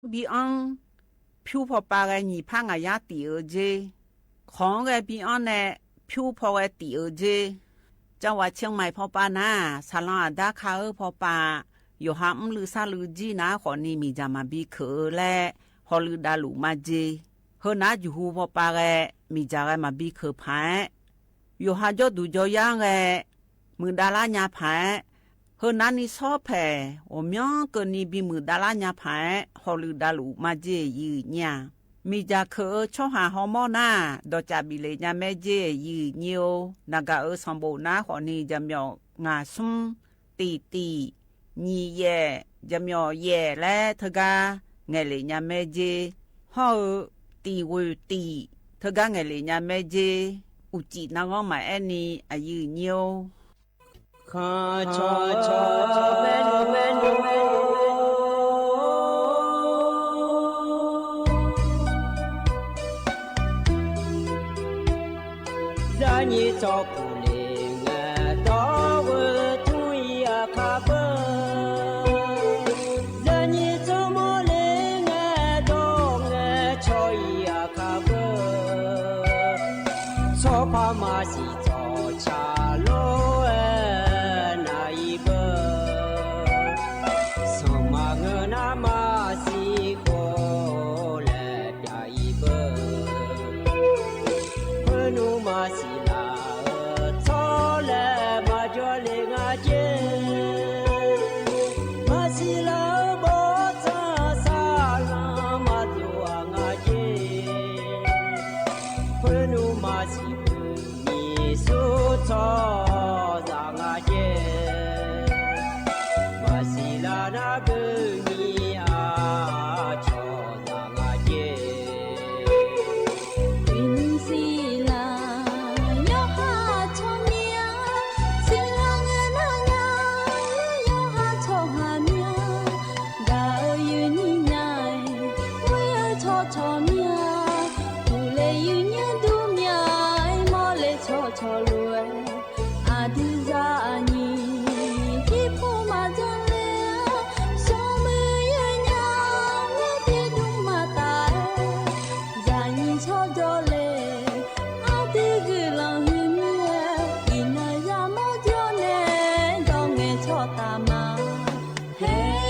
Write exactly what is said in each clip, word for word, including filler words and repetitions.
bi anr, pyur paw pav ghae nyiq par ngaq yar tif-eu jer. Kawq-anr ghae bi anr nae pyur paw ghae tif-eu jer. Cavghaq Ciangmaiq paw pav nar, saqlanq aqdar ka-eu paw pav, yawqha mrluiv sarluiv jir nar khawfni miqdzaq maqbi keuq-eu laer hawluiv davluf majeq. Heunar juqhu paw pav ghae miqdzaq ghae maqbi keuq paq-aer, yawqha jawrduq jawryar-anr ghae muiqdav lar nya paq-aer, heunar ni shawr paeq ghawqmyanr keuvni bimuiq dav lar nya paq-aer hawluiv davluf majeq yif nyir-aq, miqdzaq keuq-eu tsawrhaq hawmawr nar, dawqcaf bif lef nya maer jer yif nyir-or. Naqgaq-euq sanqbof nar khawfni jaqmyawf ngaq smr, tif tif, nyiq yaef, jaqmyawf yaef laer teugar ngaeqlef nya maer jer. Hawr-eu tif ghoeq tif teugar ngaeqlef nya maer jer. Uqcif narghanr maqaer ni aqyuif nyir-or. Khanqcawq cawq maernmr maernmr Zaqnyiq tsawrkuq le ngae, dawr ghoe tmr-ir aqkar beu. Zaqnyiq tsawrmawr le ngae, dawr ngae cawq-ir aqkar beu. Tsawrpar maqsiq tsawqcaq lof-aer nar-ir beu. Sanqma ngeur nar maqsiq khof laer pyav-ir beu. Khoernmr maqsiq laf-eu tsawrlae maqjawr le nga jer. Maqsiq laf-eu bawrtsanq saqlanq maqdov-aq nga jer. Khoernmr maqsiq beu nyiq sur tsawrhaqzaq nga jer. Maqsiq laf nar beu nyiq aqcawq zaq nga jer. Uiqnymr siqlaq yawqha tsawrmyanr, siqlaq ngae nar nya, yawqha tsawrhaq myanr, gaq-eu yuifnyir nya-aer, ghoer-eu tsawrcawq myanr, uqle yuifnyir dur myanr-aer, mawrle tsawrcawq lof-aer, aqdui zaqnyiq irpov maqdzanr ler-a, smrmuiq yaer nya, mawrpyeuf dmr maqtaf-aer, zaqnyiq tsawrjawr le, aqdui guiqlanq huiqmir-aer, iqnan yamawr jawr nae, dawr ngae tsawrtaf ma. Haer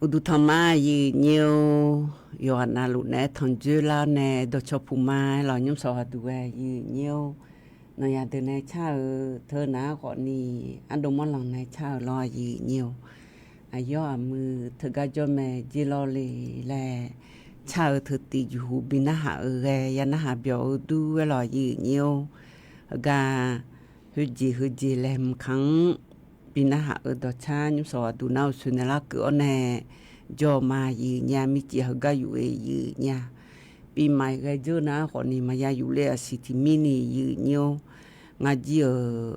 Uqduq tanqma aqyuif nyir-or, yawqghaq navluf naeq-aer tanqdzoer lar-awr nae dawqcawq puq ma-aer lawq, nymr sawq ghaqduq ghae aqyuif nyir-or, nawq yaq deuq nae car-euq teu naq-aer khawfni, ardov manrlanq nae car-euq lawr aqyuif nyir-or, aqyawf aqmuiq teugar jawr mae jir lawr le laer car-eu teu tiq juqhu bi narhaq-euq ghae ya narhaq byawq-eu dur-aer lawq aqyuif nyir-or, heugar khoerjeq heujeq laeqhmq kaq-anr bi narhaq-eu dawqcar nymr sawq ghaqduq nar-euq soeq naeq larkeuv-awr nae jawr-eu ma aqyuif nyir-a, mircif heugar yuf-eu aqyuif nyir-a, bi maiq ghae dzeur nar khawfni maqya yufler aqsiq tiq mir ni aqyuif nyir-or, ngar jir-euq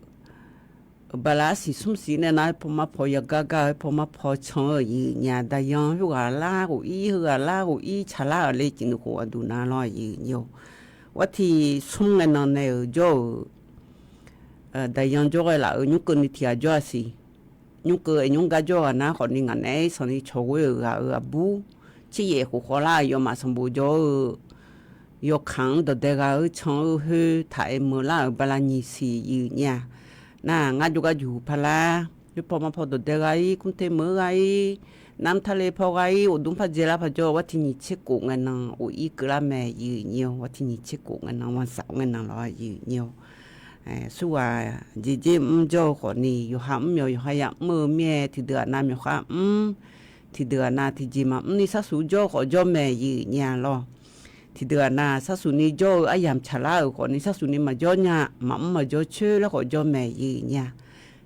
bala arsiq smr siq nae nar, aerpaw marpaw yagar gar-eu, aerpaw marpaw can-eu aqyuif nyir-a, daqyan khoerghaq lar ghofir, heughaq lar ghofir tsaqlar-euq le cif nuikhof aqduq na lawr aqyuif nyir-or, wartiq smr ngae nan nae-euq jawr-euq daqyan jawr ghae laf-euq nymr keuv ni tiq ghaq jawr-a siq. Nymr keuv aer nymr gar jawr ghaq nar khawfni ngaq naeq-aer sanqni cawq ghoer-euq ghaq-euq aqbur, tser yaef khof khawvlar-euq yawmaf sanqbof jawr-eu, yawkaq-anr dawqdae gha-eu can-eu khoer taq-aer meuq lar-euq bala nyiq siq aqyuif nyir-a, nar ngar jawrgar juqhu parlar, yawpaw marpaw dawqdae gha-ir, kmr te meuq-eu gha-ir, navmr tale paw gha-ir, uqdmr pardzae lar paqjawr-eu wartiq nyiq tser khof ngae nan of-ir keuvlar mae aqyuif nyir-or, wartiq nyiq tser khof ngae nan, wan saf ngae nan lawr aqyuif nyir-or, surghaq jeqjer mr jawr-eu khawfni, yawqha mr myawq yawqha yamr-eu mir-aer, tiqdeuq aqnav myawqha mr, tiqdeuq aqnav tiqjeq maqmr ni sharsuq jawr khawf jawr mae aqyuif nyir-a lawr. Tiqdeuq aqnav sharsuq ni jawr-eu aryamq tsaqlar-euq khawfni sharsuq ni maqjawr nya, maqmr maqjawr coer laer khawf jawr mae aqyuif nyir-a.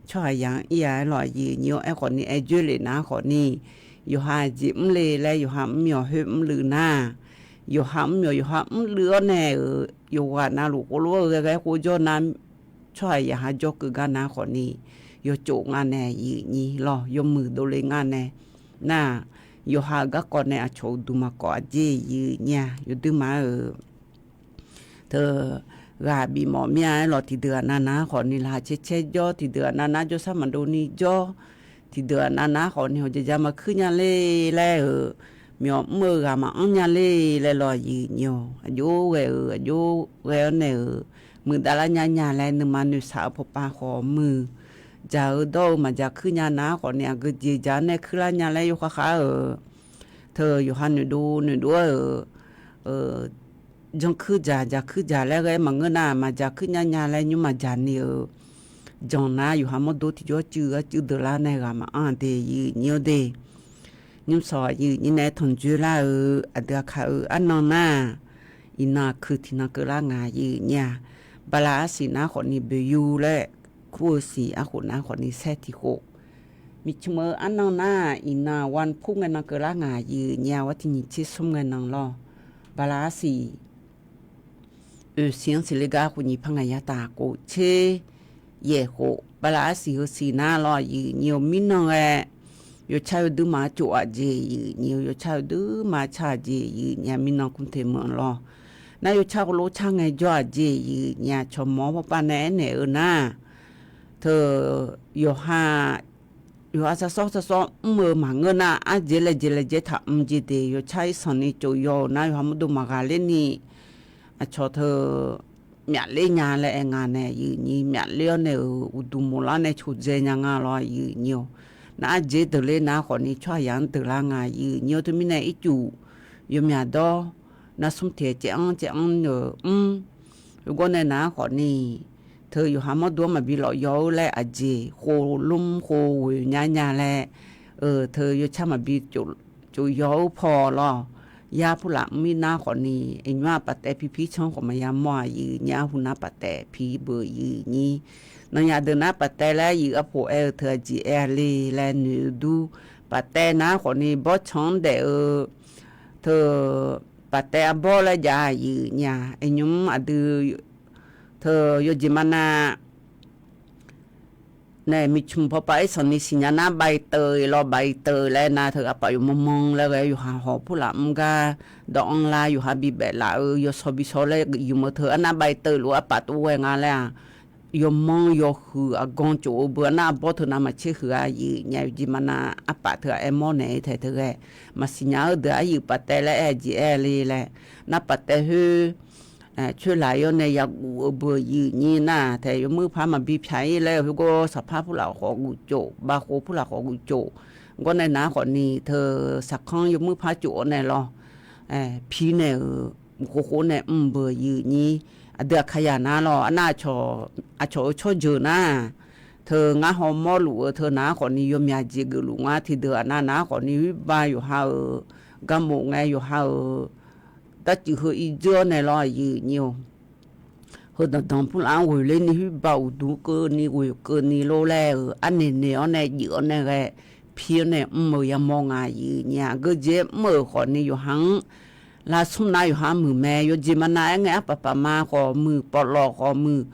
Tsawrhaqzaq-anr ir-a aer lawq aqyuif nyir-or, aerkhawfni aer dzoerlef nar khawfni, yawqha jeq mr le laer yawqha mr myawq khoer mrluiv nar, yawqha mr myawq yawqha mrluiv-awr nae-euq yawqghaq navluf khoerlof-aer ghae ghae khoer jawr nar, tsawrhaqzaq ha jawr keuv gar nar khawfni, yawcof nga nae aqyuif nyir lawr, yawmuiq dovle nga nae, nar, yawqha-euq garkawv nae aqcawq uqduq maqkawv aqjeq aqyuif nyir-a, yawduir ma-euq teu ghaq bifmawf mir-a aer lawq, tiqdeuq aqnav nar khawfni laqkhaq caer caer jawr, tiqdeuq aqnav nar jawrshar maqdov ni jawr, tiqdeuq aqnav nar khawfni hawqjaeq ja maqkuir nya le laer-euq, myawq mr-eu ghaq maqanr nya le laer lawr aqyuif nyir-or, aqjox ghae-euq aqjox ghae-awr nae-euq, muiqdav lar nya nya laer nuima noeqshaq-eu pawpav khawf muiq, dzaq-eu dawr-eu maqdzaq kuir nya nar khawfni aqgeu jeq dzaq-awr nae kuirlar nya laer yawkhav khav-euq teu yawqha noeqdov noeqdov-aer-euq, janrkuir dzaq dzaqkuir dzaq laer ghae maqngeur nar, maqdzaq kuir nya nya laer nymr maqdzaq ni-euq, janq nar yawqha mawrdo tiqjawr cuiv-a cuiv deuq lar nae ghaq maqanr de aqyuif nyir-or de. Nymr sawq aqyuif nyir nae tanqdzoer lar-eu aqdui aqkaq-euq arnan nar, iqnan aqkuiq tiqnan keuvlar nga aqyuif nyir-a. Bala arsiq nar khawfni boeqyu laer kur-eu siq arkhof nar khawfni saer tiq khof. Miqcmq-eu arnan nar, iqnan wan pur ngae nan keuvlar nga aqyuif nyir-a, war tiq nyiq tser smr ngae nan lawr. Bala arsiq oeq siq-anr siqle gar khof nyiq par ngaq yar taf khof tser yaeq khof, bala arsiq heu siq nar lawr aqyuif nyir-or, mirnan ghae yawcar yawduir ma-aer cof aqjeq aqyuif nyir-or, yawcar yawduir ma-aer car aqjeq aqyuif nyir-a, mirnan kmr te meuq lawr. Nar yawcar khoerlof car ngae jawr aqjeq aqyuif nyir-a, cawq mawr-awr pawpav nae aernaeq-eu nar, teu yawqha yawqha sarsawr sarsawr mr-eu maqngeur nar, arjeq laejae laejae taq mr jeq de, yawcar irsanq ni cof yaw-euq nar yawqha mawrdo maqghaq ler ni, aqcawq teu myafler nya laer aer nga nae aqyuif nyir, myafler-awr nae-euq uqduq moqlar nae coqdzae nya nga lawr aqyuif nyir-or. Nar arjeq deuq ler nar khawfni tsawrhaqzaq-anr deuq lar nga aqyuif nyir-or, teumirnae ircuf yawmyaq dawr nar smr tiq caev-anr caev-anr-euq mr. Yawgawr nae nar khawfni, teu yawqha mawrdo-anr maqbi lawf yaw-eu laer aqjeq khov lmr khov ghoeq nya nya laer, teu yawcar maqbi cof yaw-eu paw lawr. Yar purlaf mr-ir nar khawfni, aqnymr-aq paftaev pipir canr khawf maqya mawr aqyuif nyir-a, hu nar paftaev pir beu aqyuif nyir. Nawnyaf deuq nar paftaev laer yuif arpoq aer-eu teu aqjeq aer-a le laer noeq-eu dur. Paftaev nar khawfni bawrtsanq-anr daef-eu teu paftaev arbawr laer jav aqyuif nyir-a, aqnymr aqdui teu yawjeq maqnav nae miqcmq pawpav irsanq ni siqnya nar ใบเตย lawr ใบเตย laer nar teu arpaf yawqmanr manr laer ghae yawqha hawq purlaf mr gar dawq-anr lar yawqha bibaef laf-eu yawsaw bisaw laer yumq-eu teu arnar ใบเตย luf arpaf tov ghae nga laer-aq, yawmanr yawhuiq aqgan cof-eu beu arnar arbawr teu nav maqtser huiq-a. Aqyuif aqnyir aqyawf jeq maqnav arpaf teu-aq aermawr naeq-aer taeq teu ghae maqsiqnya-eu deuq aqyuif paftaev laer aer-a jeq aer le laer nar paftaev khoer coer laq-ir-awr nae yaguf-eu beu aqyuif aqnyir nar taeq yawmuir par maqbi pyaq-ir laer-euq khoergawr saqpar purlaf khawf guf cof bavkhov purlaf khawf guf cof gawr nae nar khawf ni teu saqkanr yawmuir par cof-awr nae lawr pi nae-euq khof khof nae mr beu aqyuif aqnyir aqdui aqkaqyaq nar lawr arnar aqcawq-eu tsawrjeuq nar teu ngar hawmawr luf-eu teu nar khawf ni yawmyaq jeq geufluf nga tiqdeuq aqnav nar khawf ni khoerbav yawqha-euq garmof ngae yawqha-euq darcuif heu irdzeur-awr nae lawr aqyuif aqnyir-or. Heu danqdanq purlaf-anr ghoeq ler ni khoerbav uqduq keuvni ghoeq keuvni lor laer-euq arnaeq naeq-awr nae juif-awr nae ghae pi-awr nae mr-eu yamawr nga aqyuif aqnyir-aq geujeq-aer mr-euq khawf ni yawqha-anr lavsmr nav yawqha muiq mae yawjeq maqnav aer ngae arpaf paf ma khawf muiq pawflawf khawf muiq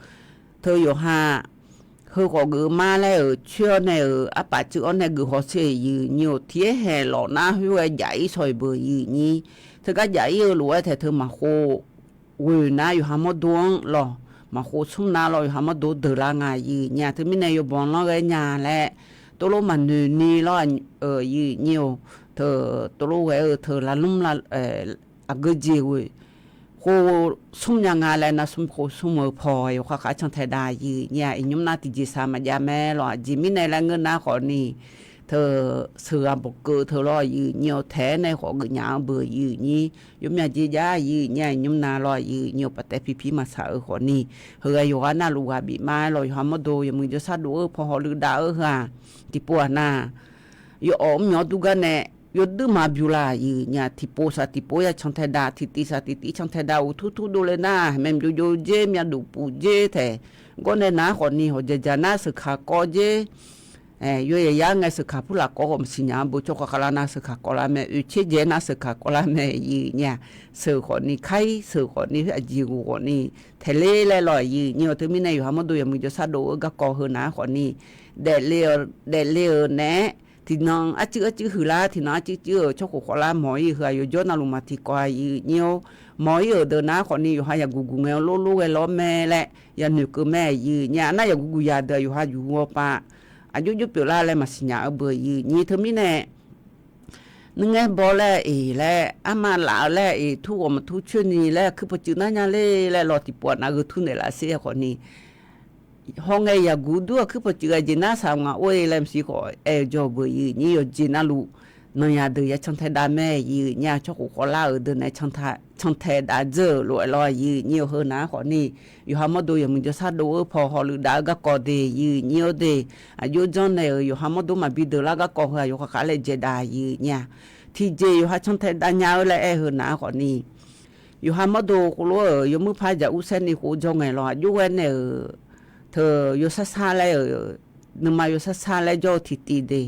teu yawqha heu khawf geuf mar laer-euq coer-awr nae-euq arpaf cuiv-awr nae geuf hawsher aqyuif aqnyir-or. Tiq-aer haeq lawf nar khoerghae jaf-ir shaw-iq beu aqyuif aqnyir teugar jaf-ir-eu lof-aer taeq teu maqkhov ghoeq nar yawqha mawrdo-anr lawr maqkhov smr nav lawr yawqha mawrdo deuq lar nga aqyuif aqnyir-aq teumirnae yawbanq lanr ghae nya laer tovlof maqnoeq ni lawr aqyuif aqnyir-or. Teu tovlof ghae-eu teu lavlmr aqgeujeq ghoeq khov smr nya nga laer nar smr khov smr-eu paw yawkhav khav cantae dav aqyuif aqnyir-aq iqnymr nar tiqjeq saq maqjav mae lawr aqjeq mirnae laer ngeur nar khawf ni teu sheuqghaq bawqkeuv teu lawr aqyuif aqnyir-or taeq-aer nae khawf geufnya-anr beu aqyuif aqnyir yawmyaq jeq jav aqyuif aqnyir-aq iqnymr nav lawr aqyuif aqnyir-or paftaev pipir maqsaq-eu khawf ni heughaq yawqghaq navluf ghaq bif mar lawr yawqha mawrdo yawmuiq jawrshar dov-eu paw hawluiv dav-eu heu-aq tiqpov-aq nar yawawf mr myawq-awr dur gar nae yawduir maqbymr lar aqyuif aqnyir-aq tiqpov saq tiqpov ya cantae dav tiqtiv saq tiqtiv cantae dav uqtur tur dovle nar haqmae mqjov jov jer myavduq puf jer taeq gawr nae nar khawf ni hawqjaq jaq nar sheuqkaq kawv jer yawqyaq yar ngae sheuqkaq purlaf kawv khawf maqsiqnya-anr beu tsawrkhav khavlar nar sheuqkaq kawv lar mae oeqtser jaev nar sheuqkaq kawv lar mae aqyuif aqnyir-aq sheuq khawf ni kar-ir sheuq khawf ni khoer aqjeq ghof khawf ni taeq ler laer lawr aqyuif aqnyir-or teumirnae yawqha mawrdo yawmuiq jawrshar dov-eu garkawv heu nar khawf ni daefle-eu daefle-eu naeq-aer tiqnan arcuiv arcuiv huiqlar tiqnan arcuiv cuiv-euq tsawrkhof khawvlar mawq-ir heu-aq yawqjawr navluf maqtiq kawv aqyuif aqnyir-or mawq-ir-euq deuq nar khawf ni yawqha yaqguq guq ngae-eu lor lor ghae lawr mae laer yanoeq keuv mae aqyuif aqnyir-aq nar yaqguq guq yaq deuq-aq yawqha yuq-eu pav aqjox jox pyeuflar laer maqsiqnya-eu beu aqyuif aqnyir teumirnae nuingaer baw laer-iq laer arma laf-eu laer-iq tur ghawq maqtur coer ni laer aqkuir pawqcuiv nar nya ler laer lawr tiqpov-aq nav gheu tur naeqlaf sher-eu khawf ni hawngae yaqguq dur aqkuir pawqcuiv aqjeq nar saq ngaq or-e laer maqsiq khawf aer-eu jawr-eu beu aqyuif aqnyir yawqjeq navluf nanqyaq deuq ya cantae dav mae aqyuif aqnyir-aq tsawrkhof khawvlar-euq deuq nae cantae dav dzeur-euq lof-aer lawr aqyuif aqnyir-eu heu nar khawf ni yawqha mawrdo yawmuiq jawrshar dov-eu paw hawluiv dav-eu garkawv de aqyuif aqnyir-or de aqjox janr nae-euq yawqha mawrdo maqbi deuq lar garkawv heu-aq yawkhav khav laer jaev dav aqyuif aqnyir-aq tiqjeq yawqha cantae dav nya-eu laer aer-eu heu nar khawf ni yawqha mawrdo khoerlof-euq yawmuir par jaq ursaer ni khof jawr ngae lawr aqjox ghae nae-euq teu yawsar sar laer-euq nuima yawsar sar laer jawr-eu tiqtiv de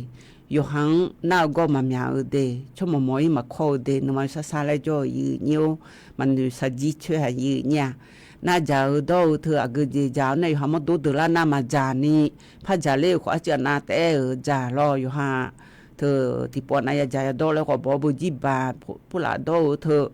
yawqha-anr nar-eu gawr maqmyaq-eu de tsawrmawq mawq-ir maqkawr-eu de nuima yawsar sar laer jawr-eu aqyuif aqnyir-or maqnoeq saqjir coer aqyuif aqnyir-aq nar jaq-eu dawr-eu teu aqgeujeq jaq-awr nae yawqha mawrdo deuq lar nar maqjaq ni par jaq ler-euq khawf arcuiv aqnav taef-aer-euq jaq lawr yawqha teu tiqpov aqnav yadzaq yadawr laer khawf bawr beu jirbaq purlaf dawr-eu teu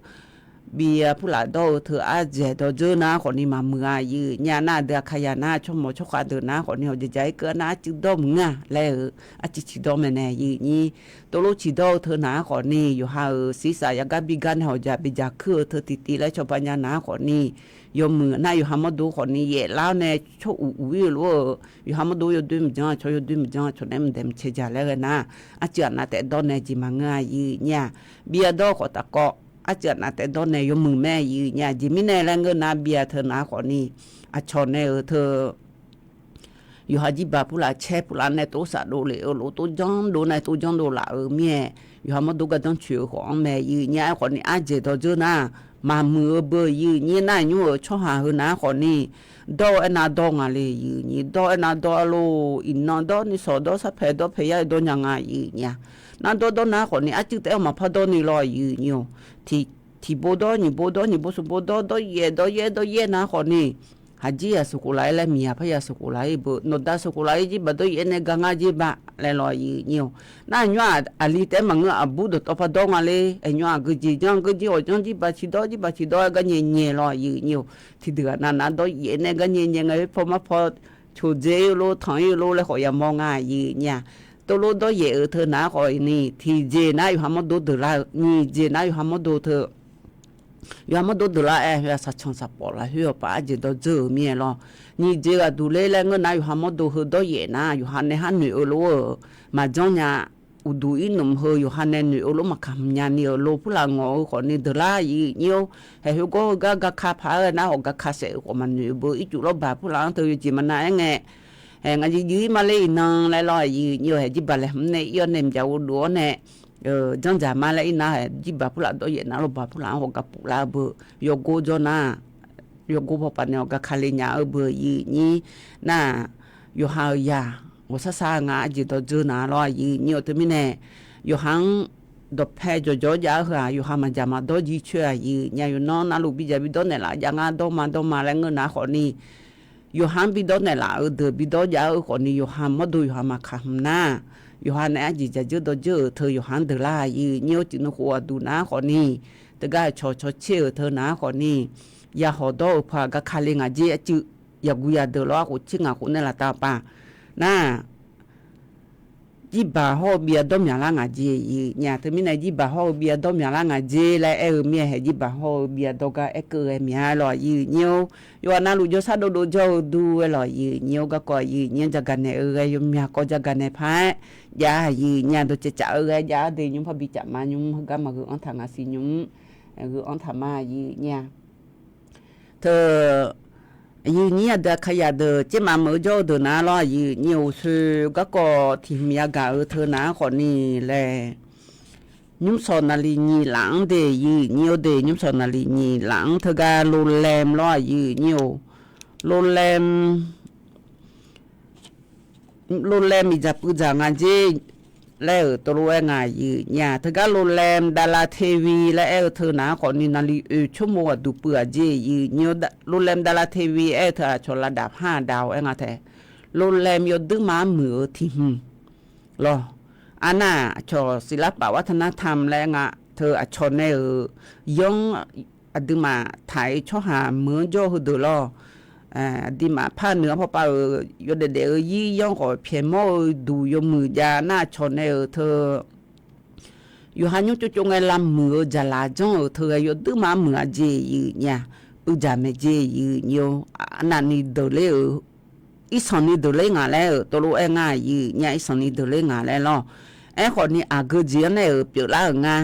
bi-a purlaf dawr-eu teu ardzaeq dawr dzeur nar khawf ni maqmuiq-a aqyuif aqnyir-aq nar aqdui aqkaqyaq nar tsawrmawq tsawrkhav deuq nar khawf ni hawqjaq jaq-ir keuv nar arcuiv dawr maqngeur-a laer-euq arcuiv ciqdawr mae nae aqyuif aqnyir tovlof ciqdawr-eu teu nar khawf ni yawqha-euq sirsaf yagar bigar nae hawqjaq bidzaq kuir-eu teu tiqtiv laer cawba nya nar khawf ni yawmuiq nar yawqha mawrdo khawf ni yaeflar-awr nae tsawr uq uq-ir-eu lof-eu yawqha mawrdo yawdoer maqjanr-a cawq yawdoer maqjanr-a cawq naeq-aer maqdaeq maqcae jaq laer ghae nar arcuiv aqnav taef dawr nae jeq maqngeur-a aqyuif aqnyir-aq bi-a dawr-eu khawf tafkawv arcuiv aqnav taef dawr nae yawmuiq mae aqyuif aqnyir-aq jeq mirnae laer ngeur nar bi-a teu nar khawf ni aqcawq nae-euq teu yawqha jirbaq purlaf caer purlaf nae tov saf dovlef-eu lof tov janr dov nae tov janr dovlaf-euq mir-aer yawqha mawrdo gardanr coeq-eu khawf-anr mae aqyuif aqnyir-aq aerkhawf ni ardzaeq dawr dzeur nar maqmuiq-eu beu aqyuif aqnyir nar nymr-euq tsawrhaq heu nar khawf ni dawr-eu aernav dawr nga le aqyuif aqnyir dawr-eu aernav dawr-a lor iqnan dawr ni sawq dawr sarpaeq dawr paeq yar-eu dawr nya nga aqyuif aqnyir-aq nar dawr dawr nar khawf ni arcuiv taef-aer maqpar dawr ni lawr aqyuif aqnyir-or tiq tiqbo dawr nyiq bo dawr nyiq bo smq bo dawr dawr yaef dawr yaer dawr yaer nar khawf ni Haqjir-aq sheuqkhof laf-ir laer, miqyaq parya sheuqkhof laf-ir beu, nawqda sheuqkhof laf-ir jirbaq dawr yaef-aer nae gar ngar jeq baq laer lawq, aqyuif nyir-or. Nar aqnymr-aq aqli taef-aer maqngeur, aqbur dawqtawv par dawr nga ler, aqnymr-aq geujeq janr geujeq awq janr jirbaq ciqdawr jirbaq ciqdawr-aer gar nyae nyae lawq, aqyuif nyir-or. Tiqdeuq-aq navnav dawr yaef-aer nae gar nyae nyae ngae, khoer paw mar paw coqdzae-ir lor tanq-ir lor laer khawf yamawr nga, aqyuif nyir-aq. Teulof dawr yaef-euq teu nar khawf ni, tiqjeq nar yawqha mawrdo deuq lar-eu, nyiq jeq nar yawqha mawrdo teu yawqha mawrdo deuq lar-aer, heu-aq saqcanq saqpawf lafkhoer-awq paf arjeq dawr dzeur-euq mir-aer lawr. Nyiq jeq ghaqduq ler laer ngeur nar, yawqha mawrdo heu dawr yaef nar, yawqha nae har noeq-eu lof-euq maqjanr nya. Uqduq irnmq heu yawqha nae noeq-eu lof maqkaq hmq nya ni-euq lo purlaf ngawq-eu khawf ni deuq lar, aqyuif nyir-or. Haeq khoergawr heugar gaka paq-aer ghae nar, hawq gaka saef-euq khawf maqnoeq-eu beu, ircuf lawrbaq purlaf-anr teu yawjeq maqnav-aer ngae, ngae jeq juir-ir ma ler iqnan laer lawr, aqyuif nyir-or. Haeq jirbaq laeqhmq nae ir-awr nae mqjav ghovdov-awr nae janrdzaq ma laer ir nar, haeq jirbaq purlaf dawr yaef nar, lawrbaq purlaf-anr hawq ga puf lar-eu beu, yawgor jawr nar, yawgor pawpav nae hawq ga ka le nya-eu beu, aqyuif nyir nar-aq, yawqha-euq yaq ghawqshar shar nga arjeq dawr dzeur nar lawr, aqyuif nyir-or. Teumirnae yawqha-anr dawqpae jawqjawq-awr jav-eu heu-aq, yawqha maqjaq maqdawr jircoer-aq, aqyuif nyir-aq. Yawqnan navluf bidzaq bidawr naeqlaf jav ngar dawr ma dawr ma laer ngeur nar khawf ni, yawqha-anr bidawr naeqlaf-euq deuq bidawr jav-eu khawf ni, yawqha mawrdo yawqha maqkaq hmq nar, yawqha nae arjeq dzaq dzeur dawr dzeur-euq teu yawqha-anr deuq lar, aqyuif nyir-or. Tiqnan khof aqduq nar khawf ni, teugar aqcawq cawtser-euq teu nar khawf ni, yahawq dawr-euq paq gar ka le ngaq jer, arcuiv yaqguq yadeuq lawr-ar khof tser ngaq khof nae laftav paq nar, jirbaq hawr-eu bi-a dawr myaqlar ngaq jer, aqyuif nyir-aq. Teumirnae jirbaq hawr-eu bi-a dawr myaqlar ngaq jer laer aer-eu mir-aer, haeq jirbaq hawr-eu bi-a dawr gar aerkeuv ghae myaq-aer lawq, aqyuif nyir-or. Yawqghaq navluf jawrshar dovdov jawr-eu dur-aer lawq, aqyuif nyir-or. Garkawv aqyuif nyir-anr jagaq naeq-eu ghae yawmyaq kawv jagaq naeq paq-aer jav, aqyuif nyir-aq. Dawqcaev caf-eu ghae jav-awr de, nymr parbi caf ma, nymr heugar maqgheu anr taq ngaq siq, nymr gheu anr taq ma, aqyuif nyir-aq. Teu aqyuif nyir aqdui aqkaqyaq deuq tsermaf meuq-eu jawr-eu deuq nar lawr, aqyuif nyir-or. Soe garkawv tiq hmq yagaq-eu teu nar khawf ni laer, nymrshawq naqliq nyiq laf-anr de, aqyuif nyir-or de, nymrshawq naqliq nyiq laf-anr teugar โรงแรม lawr, aqyuif nyir-or. โรงแรม โรงแรม miqdzaq puivdzaq nga jer laer-euq teulof-aer nga, aqyuif nyir-aq. Teugar โรงแรมดาราเทวี laer aer-eu teu nar khawf ni, naqliq oeq tsawrmov ghaqduq puiv-aq jer, aqyuif nyir-or. โรงแรมดาราเทวี aer-eu teu aqcawq lavdaf par aqdaf-awq aer nga taef. โรงแรม yawduir ma-anr muiq-eu tiq hmq lawr. Arnar aqcawq ศิลปวัฒนธรรม laer nga teu aqcawq nae-euq yanr aqduimaf taq-eu tsawrhaq meuq-anr jawr-eu heudeuq lawr. Aqduimaf par nuiq-anr pawpav-euq yawdaef daef-eu yir yanr khawf pyaeqmawr-eu duq yawmuiq jav nar, aqcawq nae-euq teu yawqha nymr tsovtsov ngae lavmuiq-eu jaqlaq janr-euq teu ghae yawduir ma-anr muiq-aq jer, aqyuif nyir-aq. Uidzaq maeq jer, aqyuif nyir-or. Arnavni deuq ler-euq, irsanqni deuq ler ngaq laer-euq teulof-aer nga, aqyuif nyir-aq. Irsanqni deuq ler ngaq laer lawr. Aerkhawf ni aqgeu jeq-anr nae-euq pyeuflar-euq nga.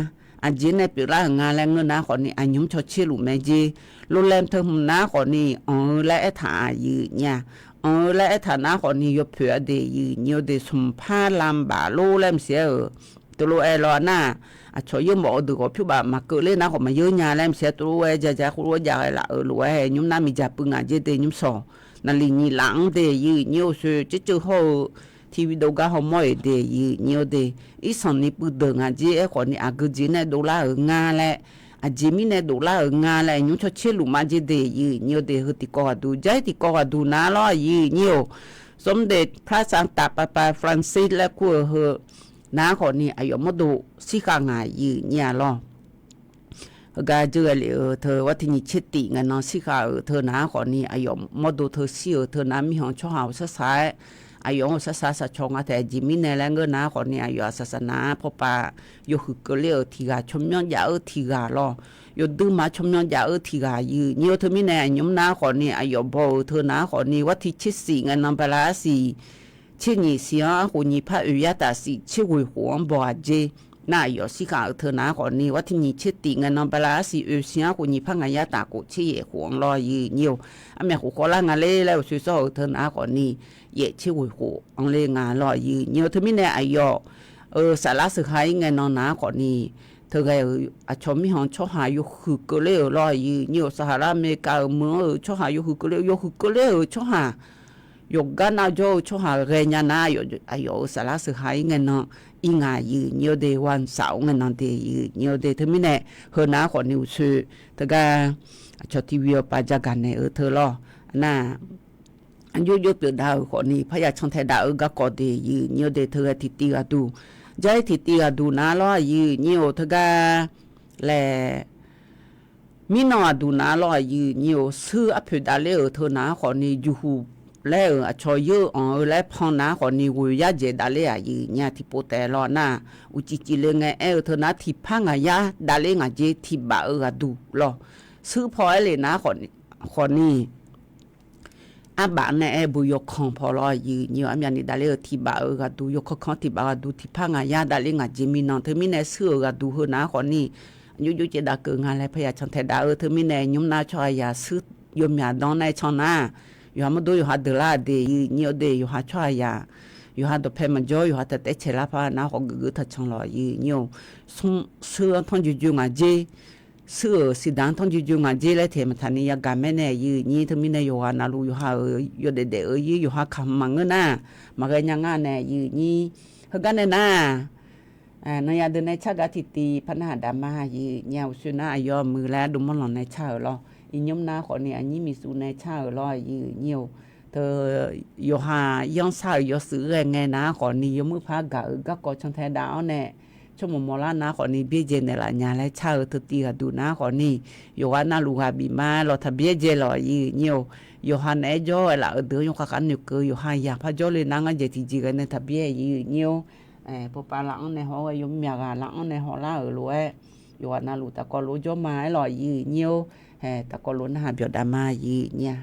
Aqjeq nae pyeuflar-euq nga laer ngeur nar khawf ni, aqnymr cawtser luf mae jer. โรงแรม teu hmq nar khawf ni, anq-eu laer aertaq-aq, aqyuif nyir-aq. Anq-eu laer aertaq nar khawf ni, yawpoeq-a de, aqyuif nyir-or de, smqpar lam baf lor laer maqsiq-aer-euq teulof-aer lawr nar, aqcawq yeurmawf-eu deuq khawf pyur baf maqkeuv ler nar khawf maqyeur nya laer maqsiq-aer teulof-aer jaja khoerlof-aer jav-aer laf-eu lof-aer, nymr nar miqdzaq puiv ngaq jer de, nymrshawq naqliq nyiq laf-anr de, aqyuif nyir-or. Soe tserceuv hawr-eu TV dov gar hawmawr-iq de, aqyuif nyir-or de, irsanqni puivdeuq ngaq jer. Aerkhawf ni aqgeu jeq nae dovlar-euq nga laer, aqjeq mirnae dovlar-euq nga laer, aqnymr cawtser luf ma jer de, aqyuif nyir-or de. Heu tiqkawv ghaqduq, jar-ir tiqkawv ghaqduq nar lawr, aqyuif nyir-or. สมเด็จพระสันตะปาปา Francis laer kur-eu heu nar khawf ni, aqyawf mawrdo shirkhav ngaq, aqyuif nyir-aq lawr. Heugar dzeur ghae lef-euq teu, war tiq nyiq tser tiq ngae nan shirkhav-euq teu nar khawf ni, aqyawf mawrdo teu shir-euq teu nar, mirkhanq tsawrhaq-euq sar sar-aer, aqyawf-anr-euq sar sar saqcaw nga taef. Aqjeq mirnae laer ngeur nar khawf ni, aqyawf-aq saqsaqnav-anr pawpav yawhuiq keuvler-euq tiq ghaq, tsawrmyanr jav-eu tiq ghaq lawr. Yawduir ma tsawrmyanr jav-eu tiq ghaq, aqyuif nyir-or. Teumirnae aqnymr nar khawf ni, aqyawf baw-euq teu nar khawf ni, war tiq tser siq ngae nan bala arsiq tser nyiq siq-anr arkhof nyiq par oeq yar taf siq tser ghoeq khof-anr baw-aq jer. Nar aqyawf shirkhav-euq teu nar khawf ni, war tiq nyiq tser tiq ngae nan bala arsiq oeq siq-anr khof nyiq par ngaq yar taf khof tser yaef khof-anr lawr, aqyuif nyir-or. Armyav khof khawvlar nga ler laer-euq soe sawr-euq teu nar khawf ni, yaef tser ghoeq khof-anr ler nga lawr, aqyuif nyir-or. Teumirnae aqyawf-euq saflar sheuqha-ir ngae nan nar khawf ni, teu ghae-euq aqcawq mirkhanq tsawrhaq yawhuiq keuvler-euq lawr, aqyuif nyir-or. Saqhaqlar America-euq meuq-anr-euq tsawrhaq yawhuiq keuvler-eu, yawhuiq keuvler-euq tsawrhaq yawqgar nav jawr-eu tsawrhaq ghaenya nar, aqyawf-euq saflar sheuqha-ir ngae nan ir nga, aqyuif nyir-or de. War saf-awr ngae nan de, aqyuif nyir-or de. Teumirnae heu nar khawf ni uqshoe teugar aqcawq tiq ghaq-awr paq jagaq naeq-eu teu lawr. nar, jov jov pyeuf dav-euq khawfni parya cantae dav-eu garkawv de, aqyuif nyir-eu de, teughae tiqtiv ghaqduq, jar-ir tiqtiv ghaqduq nar lawr, aqyuif nyir-or, teugar laer mirnan aqduq nar lawr, aqyuif nyir-or, suir arpoeq davler-euq teu nar khawfni, juqhuq laer-euq aqcawq yeur-eu anq-eu laer pan nar khawfni, ghoeq yar dzaeq davler, aqyuif nyir-a, tiqpov taef lawr nar, uqcif cifle ngae aer-eu teu nar, tiqpar ngaq yar davler ngaq jer tiqbaf-eu ghaqduq lawr, suir paw aer le nar khawfni, arbaf nae aer-eu bu yawkanq paw lawr, aqyuif nyir-or, armyavni davler-eu tiqbaf-eu ghaqduq, yawkanq kanq tiqbaf ghaqduq, tiqpar ngaq yar davler ngaq jer mirnan, teumirnae suir-euq ghaqduq heu nar khawfni, jov jov caev dav keuv nga laer parya cantae dav-eu teumirnae, nymr nar tsawrhaqzaq suir yawmyaq dan nae can nar, yawqha mawrdo yawqha deuq lar de, aqyuif nyir-or de, yawqha tsawrhaqzaq, yawqha dawqpae maqjawr, yawqha taef taef caeq lar par nar khawf geufgeuf taqcan lawr, aqyuif nyir-or, suir-anr tanrjoe joe ngaq jer, suir-euq siqdaq-anr tanrjoe joe ngaq jer laer teq maqtaq ni yagaq maer nae, aqyuif nyir, teumirnae yawqghaq navluf yawqha-euq yawdaef daef-eu ir yawqha kamq maqngeur nar, maqghae nya ngar nae, aqyuif nyir, heugar nae nar, nanya deuq nae car gar tiqtiv par narhaq dav ma, aqyuif nyir-a, uqshoe nar aqyawf muiq laer ardov manrlanq nae car-euq lawr, iqnymr nar khawfni aqnyir miqsuv nae car-euq lawr, aqyuif nyir-or, teu yawqha yanrsar-euq yawshuif ghae ngae nar khawfni, yawmuiq par gaq-euq garkawv cantae dav-awr nae, tsawrmawq mawqlar nar khawfni, byaerdzae naeqlaf nya laer car-eu teutiv ghaqduq nar khawfni, yawqghaq navluf ghaq bif ma lawr, taqbyaerdzae lawq, aqyuif nyir-or, yawqha naeq-aer jawr-aer laf-euq deuq-anr yawkhav khav noeqkeuv, yawqha yaq par jawrle nar ngar dzaeq tiqjeq ghae nae taqbyaer, aqyuif nyir-or, puqpav lar-anr nae haw-awr ghae, yawmyaq ghaq lar-anr nae hawlar-euq lof-aer, yawqghaq navluf tafkawv lof jawr ma aer lawq, aqyuif nyir-or, tafkawv lof narhaq byawq dav ma, aqyuif nyir-a.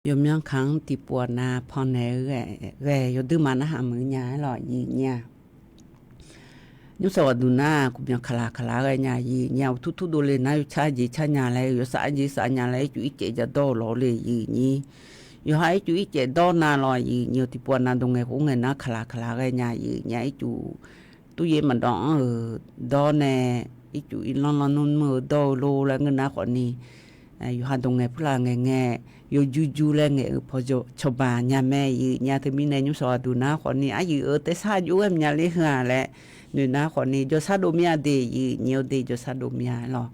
Yawmyanr kaq-anr tiqpov aqnav pannaeq-eu ghae yawduirma narhaq muiq nya-aer lawq, aqyuif nyir-a. Nymrsawq ghaqduq nar, kuqbyanq kaqlaq kaqlaq ghae nya, aqyuif nyir-a. Uqtur tur dovle nar, yawcar jeq car nya laer, yawsaf jeq saf nya laer, ircuf ircaev jadawr-eu lawq le, aqyuif nyir. Yawqha ircuf ircaev dawr na lawq, aqyuif nyir-a. Tiqpov aqnav dov ngae khof ngae nar, kaqlaq kaqlaq ghae nya, aqyuif nyir-a. Ircuf turyaer maqdawv-anr-euq dawr nae, ircuf irlanr lanr nmr nmr-eu dawr-eu lor laer ngeur nar khawfni, yawqha dov ngae purlaf ngae ngae, yawjur jur laer ngaeq-euq paw cawba nya mae, aqyuif nyir-a. Teumirnae nymrsawq ghaqduq nar khawfni, aqyuif-euq tersar jov-aer myav ler heu-aq laer noeq nar khawfni, jawrshar dov mir-a de, aqyuif nyir-a. De jawrshar dov mir-a lawq.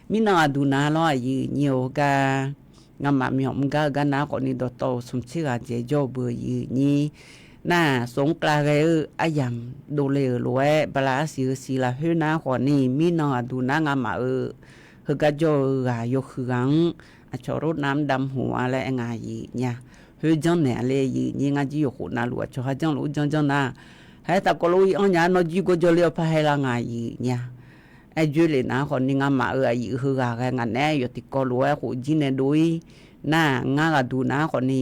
Mirnan ghaqduq nar lawr, aqyuif nyir-a. Heugar ngamaf myawq mr gar-eu gar nar khawfni, dawqtawv-euq smq tser ghaq dzaeq jawr-eu beu, aqyuif nyir. Nar-aq, smq-anr kavlar ghae-eu aryamq dovle-euq lof-aer, bala arsiq heusiq lafkhoer nar khawfni, mirnan ghaqduq nar ngamaf-euq heugar jawr-eu ghaq yawhuiq ghaq-anr aqcawq lor navmr damq hmq-a laer aer nga, aqyuif nyir-a. Khoer janrnaeq-a le, aqyuif nyir. Ngar jir yawqkhof navluf aqcawq kharjanr luf-ur janrjanr nar, haer tafkawv lof-ir anr nya-aer nawr jir gawrjawr ler-awr par haer lar nga, aqyuif nyir-a. Aer joer lef nar khawfni, ngamaf-euq aqyuif heughaq ghae ngaq naeq-aer yawf tiqkawv lof-aer khof jir nae dov-ir nar, ngar ghaqduq nar khawfni,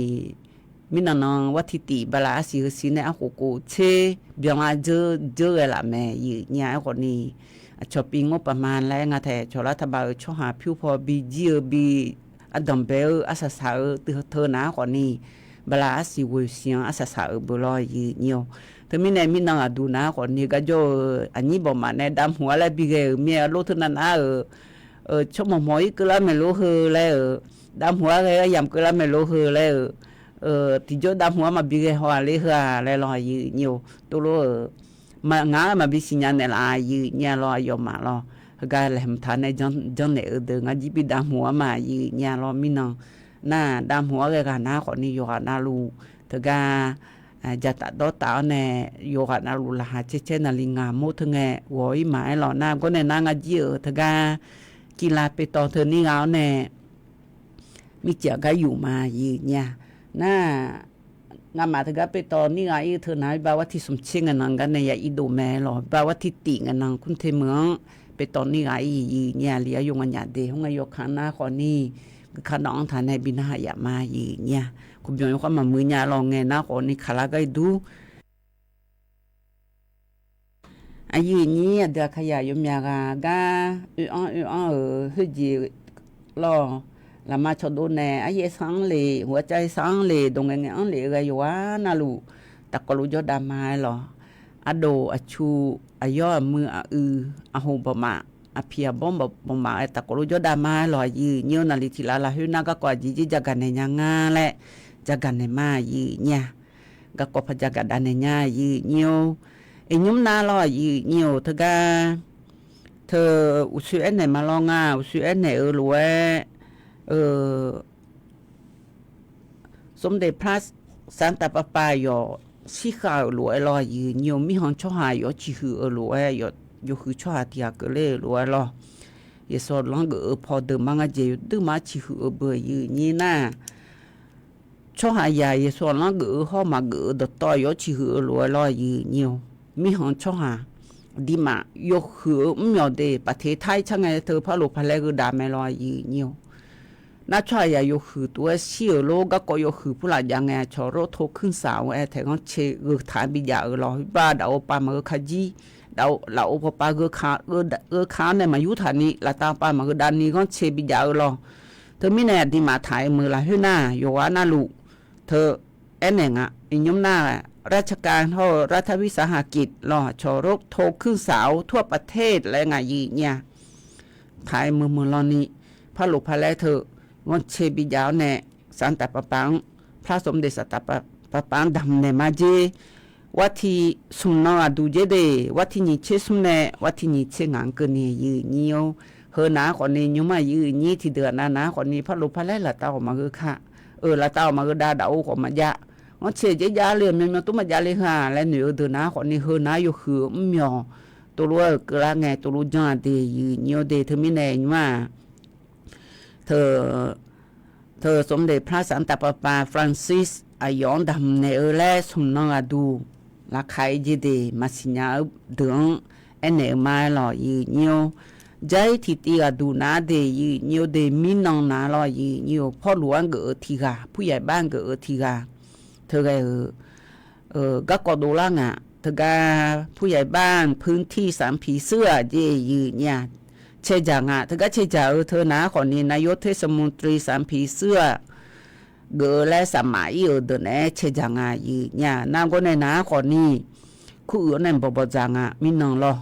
mirnan nan war tiq tif bala arsiq heusiq nae arkhof khof tser byanlar dzeur dzeur ghae laf mae, aqyuif nyir-a. Aerkhawfni, aqcawq pi ngawr paf ma laer nga tae, cawqlar taqbav-euq tsawrhaq pyur paw bijir-eu bi ardanq bae-eu arsaq saq-eu teu nar khawfni, bala arsiq ghoeq siq-anr arsaq saq-euq beu lawr, aqyuif nyir-a. Teumirnae mirnan ghaqduq nar khawfni, gar jawr-eu aqnyir bawqmaf nae damq hmq-a laer bighae-euq mir-aer, lor teu nav nar-euq tsawrmawq mawq-ir keuvlar maeq lor heu laer-euq, damq hmq-a ghae-eu aryamq keuvlar maeq lor heu laer-euq, tiqjawr damq hmq-a maqbi ghae haw-aq ler heu-aq laer lawr, aqyuif nyir-a. Tov lor-euq, ngaq-anr maqbi siqnya naeqlaf, aqyuif nyir-a lawr, aqyawfmaf lawr. Heugar laeqhmq taq nae janrnaeq-eu deuq ngar jir bi damq hmq-a ma, aqyuif nyir-a lawr. Mirnan nar damq hmq-a ghae ghaq nar khawfni, yawqghaq navluf teugar jataf dawrtaf-awr nae, yawqghaq navluf laqkhaq caer caer naqli ngaq mawr teu ngae ghawq-ir maq-aer lawq. Nar gawrnae nar ngar jir-euq teugar kilav pevtawv teu nir gha-awr nae, mircif aqgar yuf ma, aqyuif nyir-a. Nar ngamaf teugar pevtawv nir gha-ir-eu teu nar, bar war tiq smq tser ngae nan gar nae ya irdov mae lawq. Bar war tiq tif ngae nan kur te meuq-anr pevtawv nir gha-ir, aqyuif nyir-a. Li ar yov nganyaf de, khoerngae yawkaq nar khawfni, guikaq dawq-anr taq nae bi narhaq yaf ma, aqyuif nyir-a. Kuqbyanq yawkhar maqmuiq nya lawq. Ngaeq nar khawfni kaqlar gar-ir dur. Aqyuif nyir aqdui aqkaqyaq yawmyaq ghaq gar oe-anr oe-anr-euq khoerjeq lawr. Laqma cawdov nae aryaer sar-anr le, ghawqcav sar-anr le, dawq ngaeq ngaeq-anr le ghae yawqghaq navluf tafkawv lof jawrdav ma-aer lawq. Ardov aqcu, aqyawr aqmuiq aqui, aqhoq bawqmaf, aqpiq aqbawr bawqmaf-aer tafkawv lof jawrdav ma-aer lawq, aqyuif nyir-a. Naqli tiq lav lafkhoer nar garkawv aqjeq jer jagaq naeq nya ngar laer jagaq naeq ma, aqyuif nyir-a. Garkawv par jagaq dav naeq nya, aqyuif nyir-a. Iqnymr nar lawr, aqyuif nyir-a. Teugar teu uqshoe aernaeq ma lawr nga, uqshoe aernaeq-eu lof-aer, eu, สมเด็จพระสันตะปาปา yawf shirkhav-euq lof-aer lawr, aqyuif nyir-a. Mirkhanq tsawrhaq yawf ciqhuiq-eu lof-aer, yawhuiq tsawrhaq tiq ghaq keuvler-euq lof-aer lawr. Yeqsur lanr geuf-eu paw deuq mar ngar jeq yawduirma ciqhuiq-eu beu, aqyuif nyir nar tsawrhaqzaq Yeqsur lanr geuf-eu hawr maqgeuf-eu dawqtawv yawf ciqhuiq-eu lof-aer lawr, aqyuif nyir-a. Mirkhanq tsawrhaq aqduimaf yawhuiq-eu mrmyawq de, paqteq tar-ir car ngae teu parlof palaer gheu dav mae lawr, aqyuif nyir-a. Nar tsawrhaqzaq yawhuiq tov-aer shir-euq lor, garkawv yawhuiq purlaf jav ngae, aqcawq รถทัวร์ khuirsaq-awr aer taeq ghanrcae gheu taq-aer bijav-euq lawr. Bar dafov pav maqgheu ka jir, lafov pawpav gheu ka-awr nae maqyur taq ni, laftav pav maqgheu dav ni ghanrcae bijav-eu lawr. Teumirnae aqduimaf taq-aer meuq lafkhoer nar, yawqghaq navluf teu aernaeq nga. Iqnymr nar-aq, ราชการ hawr-eu รัฐวิสาหกิจ lawr, aqcawq รถทัวร์ khuirsaq-awr ทั่วประเทศ laer ngaq yif nyir-a. Taq-aer meuq meuq lan ni, parlof palaer teu ghanrcae bijav-awr nae, สันตะปาปา-anr, พระสมเด็จสันตะปาปา-anr damqnaeq ma jer. War tiq smq nan aqduq jer de, war tiq nyiq tser smr nae war tiq nyiq tser ngaq-anr keuvni, aqyuif nyir-a. Heu nar khawfni, nymr-aq aqyuif nyir tiqdeuq aqnav nar khawfni, parlof palaer laftav ghawq maqgheu ka, eu, laftav ghawq maqgheu dav, dafov khawf maqjav, ghanrcae dzer jav le-euq myawmyaw tov maqjav le heu-aq laer noeq-eu deuq nar khawfni, heu nar yawhuiq-eu mrmyawq tovlof-aer-euq keuvlar ngae tovlof jan-aq de, aqyuif nyir-a de. Teumirnae nymr-aq, teu, teu สมเด็จพระสันตะปาปา Francis aqyawf-anr damqnaeq-eu laer smq nan ghaqduq laqkhaq-ir jer de, maqsiq nya-eu deuq-anr aernaeq-eu ma-aer lawq, aqyuif nyir-a. Jair tiqtiv ghaqduq nar de, yiq nyir-eu de, mirnan nar lawr, yiq nyir-eu Pawrluv-anr geuf-eu tiq ghaq, ผู้ใหญ่บ้าน geuf-eu tiq ghaq, teughae-euq garkawv dovlar ngaq. Teugar ผู้ใหญ่บ้าน พื้นที่ สามผีเสื้อ jeq yiq nyir-aq, cae dzaq ngaq. Teugar cae dzaq-eu teu nar khawfni, นายกเทศมนตรี สามผีเสื้อ geuf-eu laer safmaf ir-euq deuq naeq-aer cae dzaq ngaq, yiq nyir-aq. Nargawr nae nar khawfni, kuruiq-awr nae bawq bawq dzaq ngaq, mirnan lawr.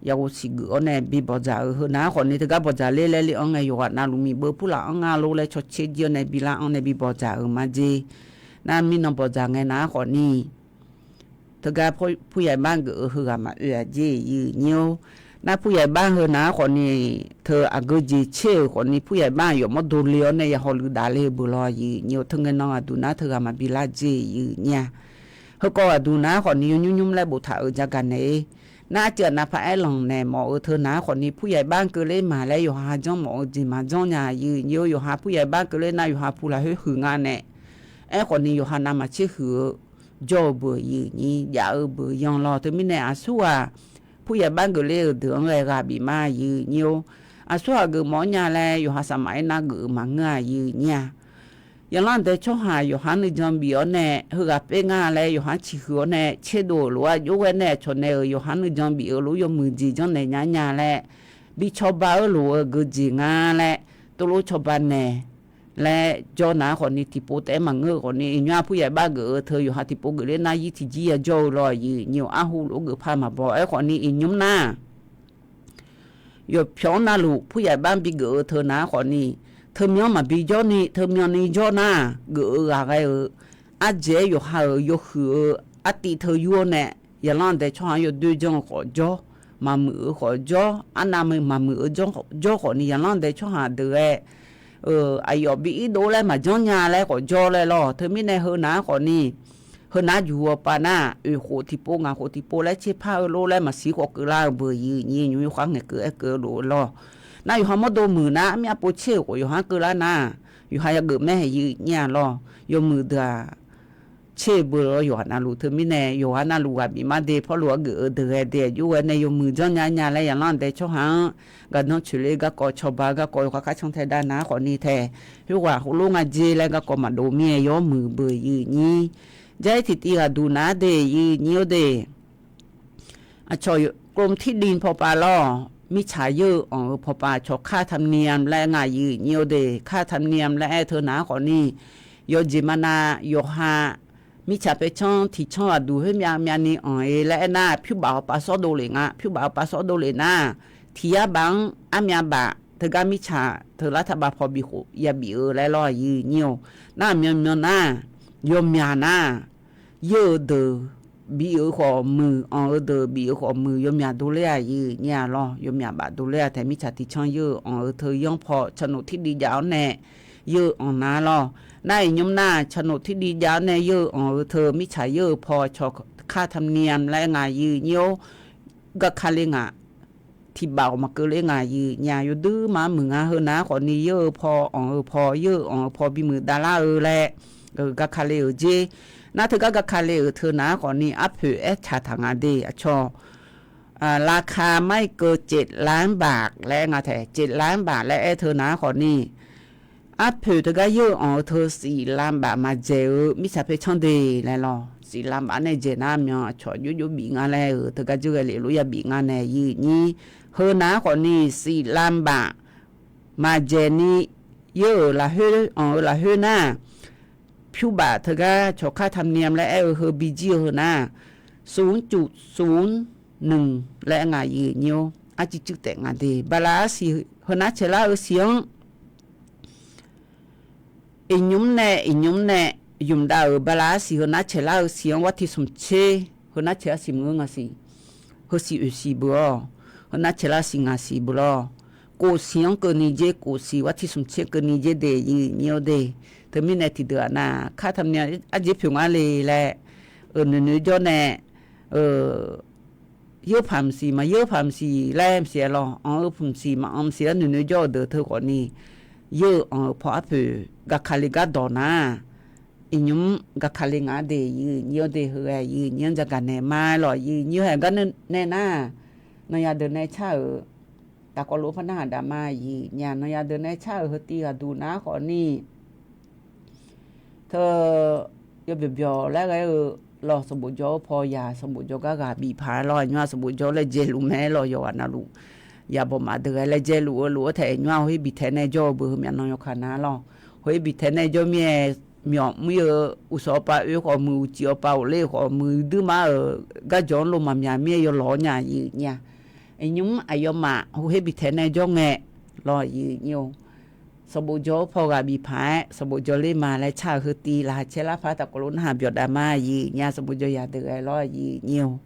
Yaqghov siqgeuf-awr nae bi bawq dzaq-eu heu nar khawfni, teugar bawq dzaq ler laer le-anr ngae, yawqghaq navluf miqbeu purlaf-anr ngar lor laer cawcaer jir-awr nae bi lar-anr nae bi bawq dzaq-euq ma jeq. Nar mirnan bawq dzaq ngae nar khawfni, teugar ผู้ใหญ่บ้าน geuf-eu heughaq maqoe-aq jeq yiq nyir-or. Nar ผู้ใหญ่บ้าน heu nar khawfni, teu aqgeu jeq caer-euq khawfni, ผู้ใหญ่บ้าน yawf mawr dovle-awr nae ya hawluiv daf le-eu beuq lawr, yiq nyir-or. Teungae nan ghaqduq nar teughaq maqbi lar jeq yiq nyir-aq. Heukawv ghaqduq nar khawfni, yawnymr nymr laer boftaq-euq jagaq naeq-ir. Nar aqceuq aqnav paq-aer lanq naeq mawf-eu teu nar khawfni, ผู้ใหญ่บ้าน keuvler maq laer yawqha janr mawf-eu jeq maqjanr nya, yiq nyir-or. Yawqha ผู้ใหญ่บ้าน keuvler nar yawqha pu lafkhoer huiq nga nae. Aerkhawfni, yawqha navmaqtser huiq-eu jawr-eu beuq, yiq nyir jav-eu beuq yan lawr. Teumirnae aqsurghaq ผู้ใหญ่บ้าน geufler-euq deuq-anr ghae ghaq bif ma, yiq nyir-or. Aqsurghaq geufmawf-anr nya laer yawqha safmaf-aer nar geuf-eu maqngeur-aq, yiq nyir-aq. Yaqlanr aqdae tsawrhaq yawqha nuijan bif-awr nae, heughaq per nga laer yawqha ciqhuiq-awr nae tserdov-euq lof-aer jov-aer nae, aqcawq nae-euq yawqha nuijan bif-eu lof-aer yawmuiq jeq janrnaeq nya nya laer, bi cawba-eu lof-eu geujeq nga laer, tov lof cawba naeq laer jawr nar khawfni, tiqpov taef-aer maqngeur-eu khawfni, iqnymr-aq ผู้ใหญ่บ้าน geuf-eu teu yawqha tiqpov geufler nar yir tiqjir yajawr-eu lawr, yiq nyir-or. Arhu lof-aer geuf par maqbaw. Aerkhawfni, iqnymr nar yawqpyawq-anr navluf ผู้ใหญ่บ้าน bigeuf-eu teu nar khawfni, teumyan-anr maqbi jawrni teumyanni jawr nar, geuf-eu ghaq ghae-eu ardzaeq-aer yawqha-euq yawhuiq-eu artiv teu yur-awr nae, yaqlanr aqdae tsawrhaq-anr yawdoer janr-eu khawf jawr, maqmuiq-eu khawf jawr, arnavmeu maqmuiq-eu jawr khawfni, yaqlanr aqdae tsawrhaq deuq ghae aqyawf bi irdov laer maqjanr nya laer khawf jawr laer lawr. Teumirnae heu nar khawfni, heu nar juq-eu pav nar, oeq khof tiqpov ngaq khof tiqpov laer tserpar-eu lor laer maqsiq khawf keuvlar-eu beuq, yiq nyir nymr yawkhar ngaeqkeuv-aer keuv-eu lof-eu lawr. Nar yawqha mawrdo muiq nar, armyav pov tser-euq khawf yawqha-anr keuvlar nar, yawqha yageuf mae, yiq nyir-aq lawr. Yawmuiq deuq-aq tser-eu beuq lawr, yawqha navluf. Teumirnae yawqha navluf ghaq bif mar de, Pawrluv-anr geuf-eu deuq ghae de, aqjox ghae nae yawmuiq janr nya nya laer yaqlanr aqdae tsawrhaq-anr gardanr coeqler garkawv, cawba garkawv, yawkhav kharcan tae dav nar khawfni tae, khoerghaq heulof nga jer laer garkawv maqdov mir-aer yawr muiq beuq, yiq nyir. Jar-ir tiqtiv ghaqduq nar de, yiq nyir-or de. Aqcawq กรมที่ดิน pawpav lawr, mirtsaq yeur-eu anq-eu pawpav, aqcawq ค่าธรรมเนียม laer nga, yiq nyir-or de. ค่าธรรมเนียม laer aer-eu teu nar khawfni, yawqjeq maqnav yawqha mirtsaq paercanr tiqcanr ghaqduq khoermyav myavni anq-e laer aernar, pyurbaf hawpav sawr dovlef nga. Pyurbaf hawpav sawr dovlef nar, tiq yar baf-anr armyav baf teugar mirtsaq teular taqbav paw bif khof yabif-eu laer lawr, yiq nyir-or. Nar aqmyan myan nar, yawmyaq nar, yeur-eu deuq bif-eu khawf muiq, anq-eu deuq bif-eu khawf muiq, yawmyaq dovler-aq, yiq nyir-aq lawr. Yawmyaq baf dovler-aq tae, mirtsaq tiqcanr yeur-eu anq-eu teu yanr paw โฉนดที่ดิน jav-awr nae yeur-eu anq nar lawr. Nar iqnymr nar, โฉนดที่ดิน jav-awr nae yeur-eu anq-eu teu mirtsaq yeur-eu paw, aqcawq ค่าธรรมเนียม laer nga, yiq nyir-or. Garkale ngaq, tiqbaf-awq maqkeuv ler nga, yiq nyir-aq. Yawduir maqmuiq nga. Heu nar khawfni, yeur-eu paw, anq-eu paw, yeur-eu anq-eu paw bimuiq davlar-eu laer garkale-euq jer. Nar teugar garkale-euq teu nar khawfni, arpoeq aertaq taq nga de, aqcawq ราคาไม่เกินเจ็ดล้านบาท laer nga tae, เจ็ดล้านบาท laer aer-eu teu nar khawfni, arpoeq teugar yeur-eu anq-eu teu สิบล้านบาท maqdzaeq-eu mirtsaq paercanr de laer lawr. สิบล้านบาท nae dzaeq nar myan aqcawq jov jov bif nga laer-euq teugar dzeur ghae lef lof yabif nga nae, yiq nyir. Heu nar khawfni, สิบล้านบาท maqdzaeq ni yeur-euq lafkhoer, anq-eu lafkhoer nar, pyurbaf teugar เฉพาะค่าธรรมเนียม laer aer-eu heu bijir-eu heu nar, ศูนย์จุดศูนย์หนึ่ง laer nga, yiq nyir-or. Arcuiv cuiv taef nga de, bala arsiq heu nar caeqlar-eu siq-anr iqnymr nae iqnymr nae ymq dav-euq bala arsiq heu nar caeqlar-eu siq-anr, war tiq smq tser, heu nar caeqlar siq meuq-eu ngaq siq, heu siq oeq siq beu-awr, heu nar caeqlar siq ngaq siq beu lawr. Kof siq-anr keuvni jer, kof siq war tiq smq tser keuvni jer de, yiq nyir-or de. Teumirnae tiqdeuq-aq nar, ค่าธรรมเนียม arjeq pyeuf ngar le laer, noeq noeq jawr nae, yeur paq mqsiq maqyeur paq mqsiq laer mqsiq-aer lawr, anq-eu paq mqsiq maqanq mqsiq laer noeq noeq jawr-eu deuq teu khawfni, yeur-eu anq-eu paw arpoeq garkale gardawq nar, iqnymr garkale ngaq-a de, yiq nyir-or de. Heu-aer yiq nyir-anr jagaq naeq ma-aer lawr, yiq nyir-aer gar nae nar, nanya deuq nae car-euq tafkawv lof-aer par narhaq daf ma. Aqyuif aqnyir, nan yadeuq nae car-euq heu tiv ghaqduq nar khawf ni, teu yawbyawq byawq laer ghae-eu lawq, sanqbof jawr-eu paw yaq sanqbof jawr gar ghaq bif paq-aer lawr, aqnymr-aq sanqbof jawr laer dzaeluf mae lawq, yawqghaq navluf. Yaq bawq maf deuq ghae laer dzaeluf-eu lof-aer taef aqnymr-aq hawher bi taeq nae jawr-eu beuq heumyav nan yawkaq nar lawq. Hawher bi taeq nae jawr mir-aer, myawf mir-eu uqshawq awv pav oe khawf muiq, uqcif awv pav ghofler khawf muiq, duirma-euq garjawq-anr lo maqmyaq mir-aer yawlawq-awr nya aqyuif aqnyir-a. Aqnymr aqyawfmaf hawher bi taeq nae jawr ngae lawq aqyuif aqnyir-or. Sanqbof jawr-eu paw ghaq bif paq-aer sanqbof jawr ler ma laer car-euq heu tiv laqkhaq caer lar paq-aer tafkawv lof-aer narhaq byawq daf ma aqyuif aqnyir-a, sanqbof jawr yaq deuq ghae lawr aqyuif aqnyir-or.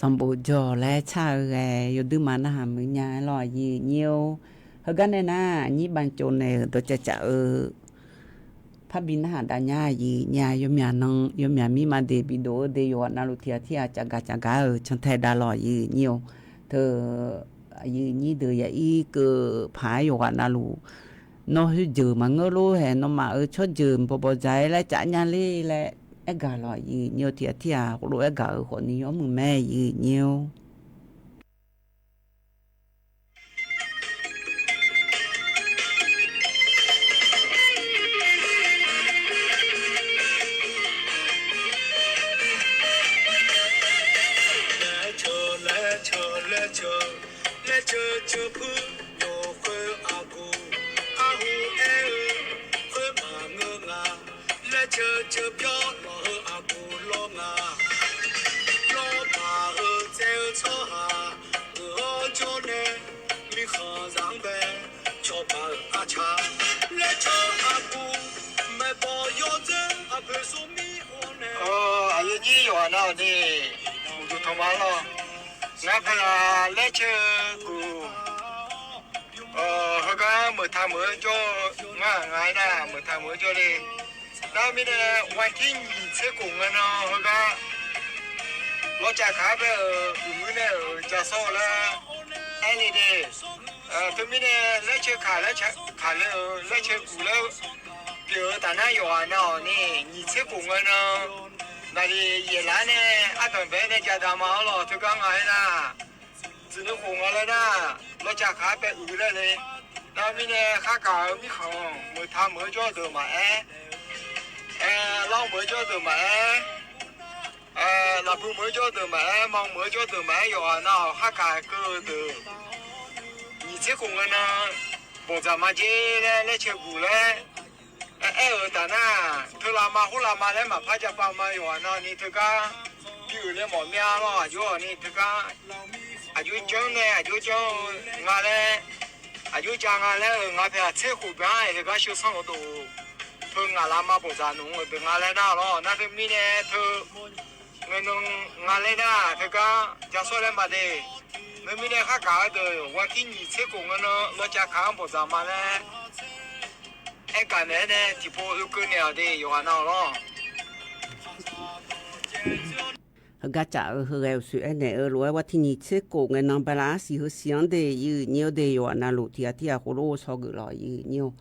Sanqbof jawr laer car-eu ghae yawduirma narhaq muiq nya-aer lawq aqyuif aqnyir-or. Heugar nae nar aqnyir baqcawv naeq-euq dawqcaev caf-eu parbi narhaq dav nya aqyuif aqnyir-a, yawmyaq nan yawmyaq mir ma de bidof-eu de yawqghaq navluf tiq ghaq tir ghaq caf gaq caf gaq-euq cantae dav lawq aqyuif aqnyir-or. Teu aqyuif aqnyir deuq yaqir keuv paq-aer yawqghaq navluf nawr khoerjeuq maqngeur lor hae, nawmaf-euq tsawrjeuq bawqbawq dzaq-aer laer caf nya ler laer aergaq lawq aqyuif aqnyir-or. Tiq ghaq tir ghaq khoerlof aergaq-euq khawf ni yawmuiq mae aqyuif aqnyir-or. Laer ceuq, laer ceuq, laer ceuq, laer ceuq ceuq puir yawkhoer aqguq arhu aer-eu khoer maqngeur nga. Laer ceuq ceuq pyawr lawq heu aqguq lawr nga. Lawrbaq heu tsaev-eu tsawrhaq geuf-awr jawr nae, mirkhanqzaq-anr bae cawba-euq arca. Laer ceuq aqguq maeqbawq yawdzeur aqpoeq smrmir-or nae. Aqyuif aqnyir yawqghaq navluf ni uqduq tanqma lawr. Ngar paqlaq laer ceuq guq heugar meuq taq meuq-aer jawr-eu ngar, ngaq-aer nar meuq taq meuq-aer jawr le. Nar mirnae, ghaqtir nyiq tser khof ngae nan heugar lawrcav kaq-aer bae-euq uqmuir nae-euq ja sawr-eu laer aer le de. Teumirnae laer ceuq kaq laer ceuq kaq le-euq laer ceuq guq laer Pyeuf-eu taf nar yawqghaq nav-awq ni, nyiq tser khof ngae nan, naqliq yaeflar nae ardanqbae nae jadav ma-awr lawq, teugar nga aer nar, tsuif nuikhof nga laer nar, lawcav kaq-anr bae uiq laer le. Nar mirnae khargaq-eu mirkhanq, meuq taq meuq-eu jawr-eu deuq maqaer, lar meuq-eu jawr-eu deuq maqaer, lafbui meuq-eu jawr-eu deuq maqaer, ma meuq-eu jawr-eu deuq maqaer, yawqghaq nav-awq khargaq keuv-eu deuq, nyiq tser khof ngae nan, bawqdzaq ma jer laer laer cae guq laer aer-euq taf nar, teulavma khoerlavma laer maqpar japa ma, yawqghaq nav ni teugar bi uiq laer mawf mir-a lawr, aqjox-awq ni teugar, aqjox janr nae aqjox janr-eu nga laer, aqjox jav nga laer-euq nga paeq-aq tser khof byan-aer teugar sheu sanr-eu dov, teu ngaq lavma bawqdzaq nmr-euq deuq nga laer nar lawr, nar teumirnae teu ngae nan nga laer nar teugar ja sawr laer ma de. Neumirnae khargaq-eu deuq วันที่ nyiq tser khof ngae nan lawcav kaq-anr bawqdzaq ma laer aergaq naeq-aer nae tiqpov oekeuv naeq-awq de, yawqghaq nav-awq lawr. Heugar caf-eu heughae uqshoe aernaeq-eu lof-aer วันที่ nyiq tser khof ngae nan bala arsiq heusiq-anr de, yawqnyir-awr de, yawqghaq navluf tiq ghaq tir ghaq khof lof-aer shaw geuf lawq, yawqnyir-awr.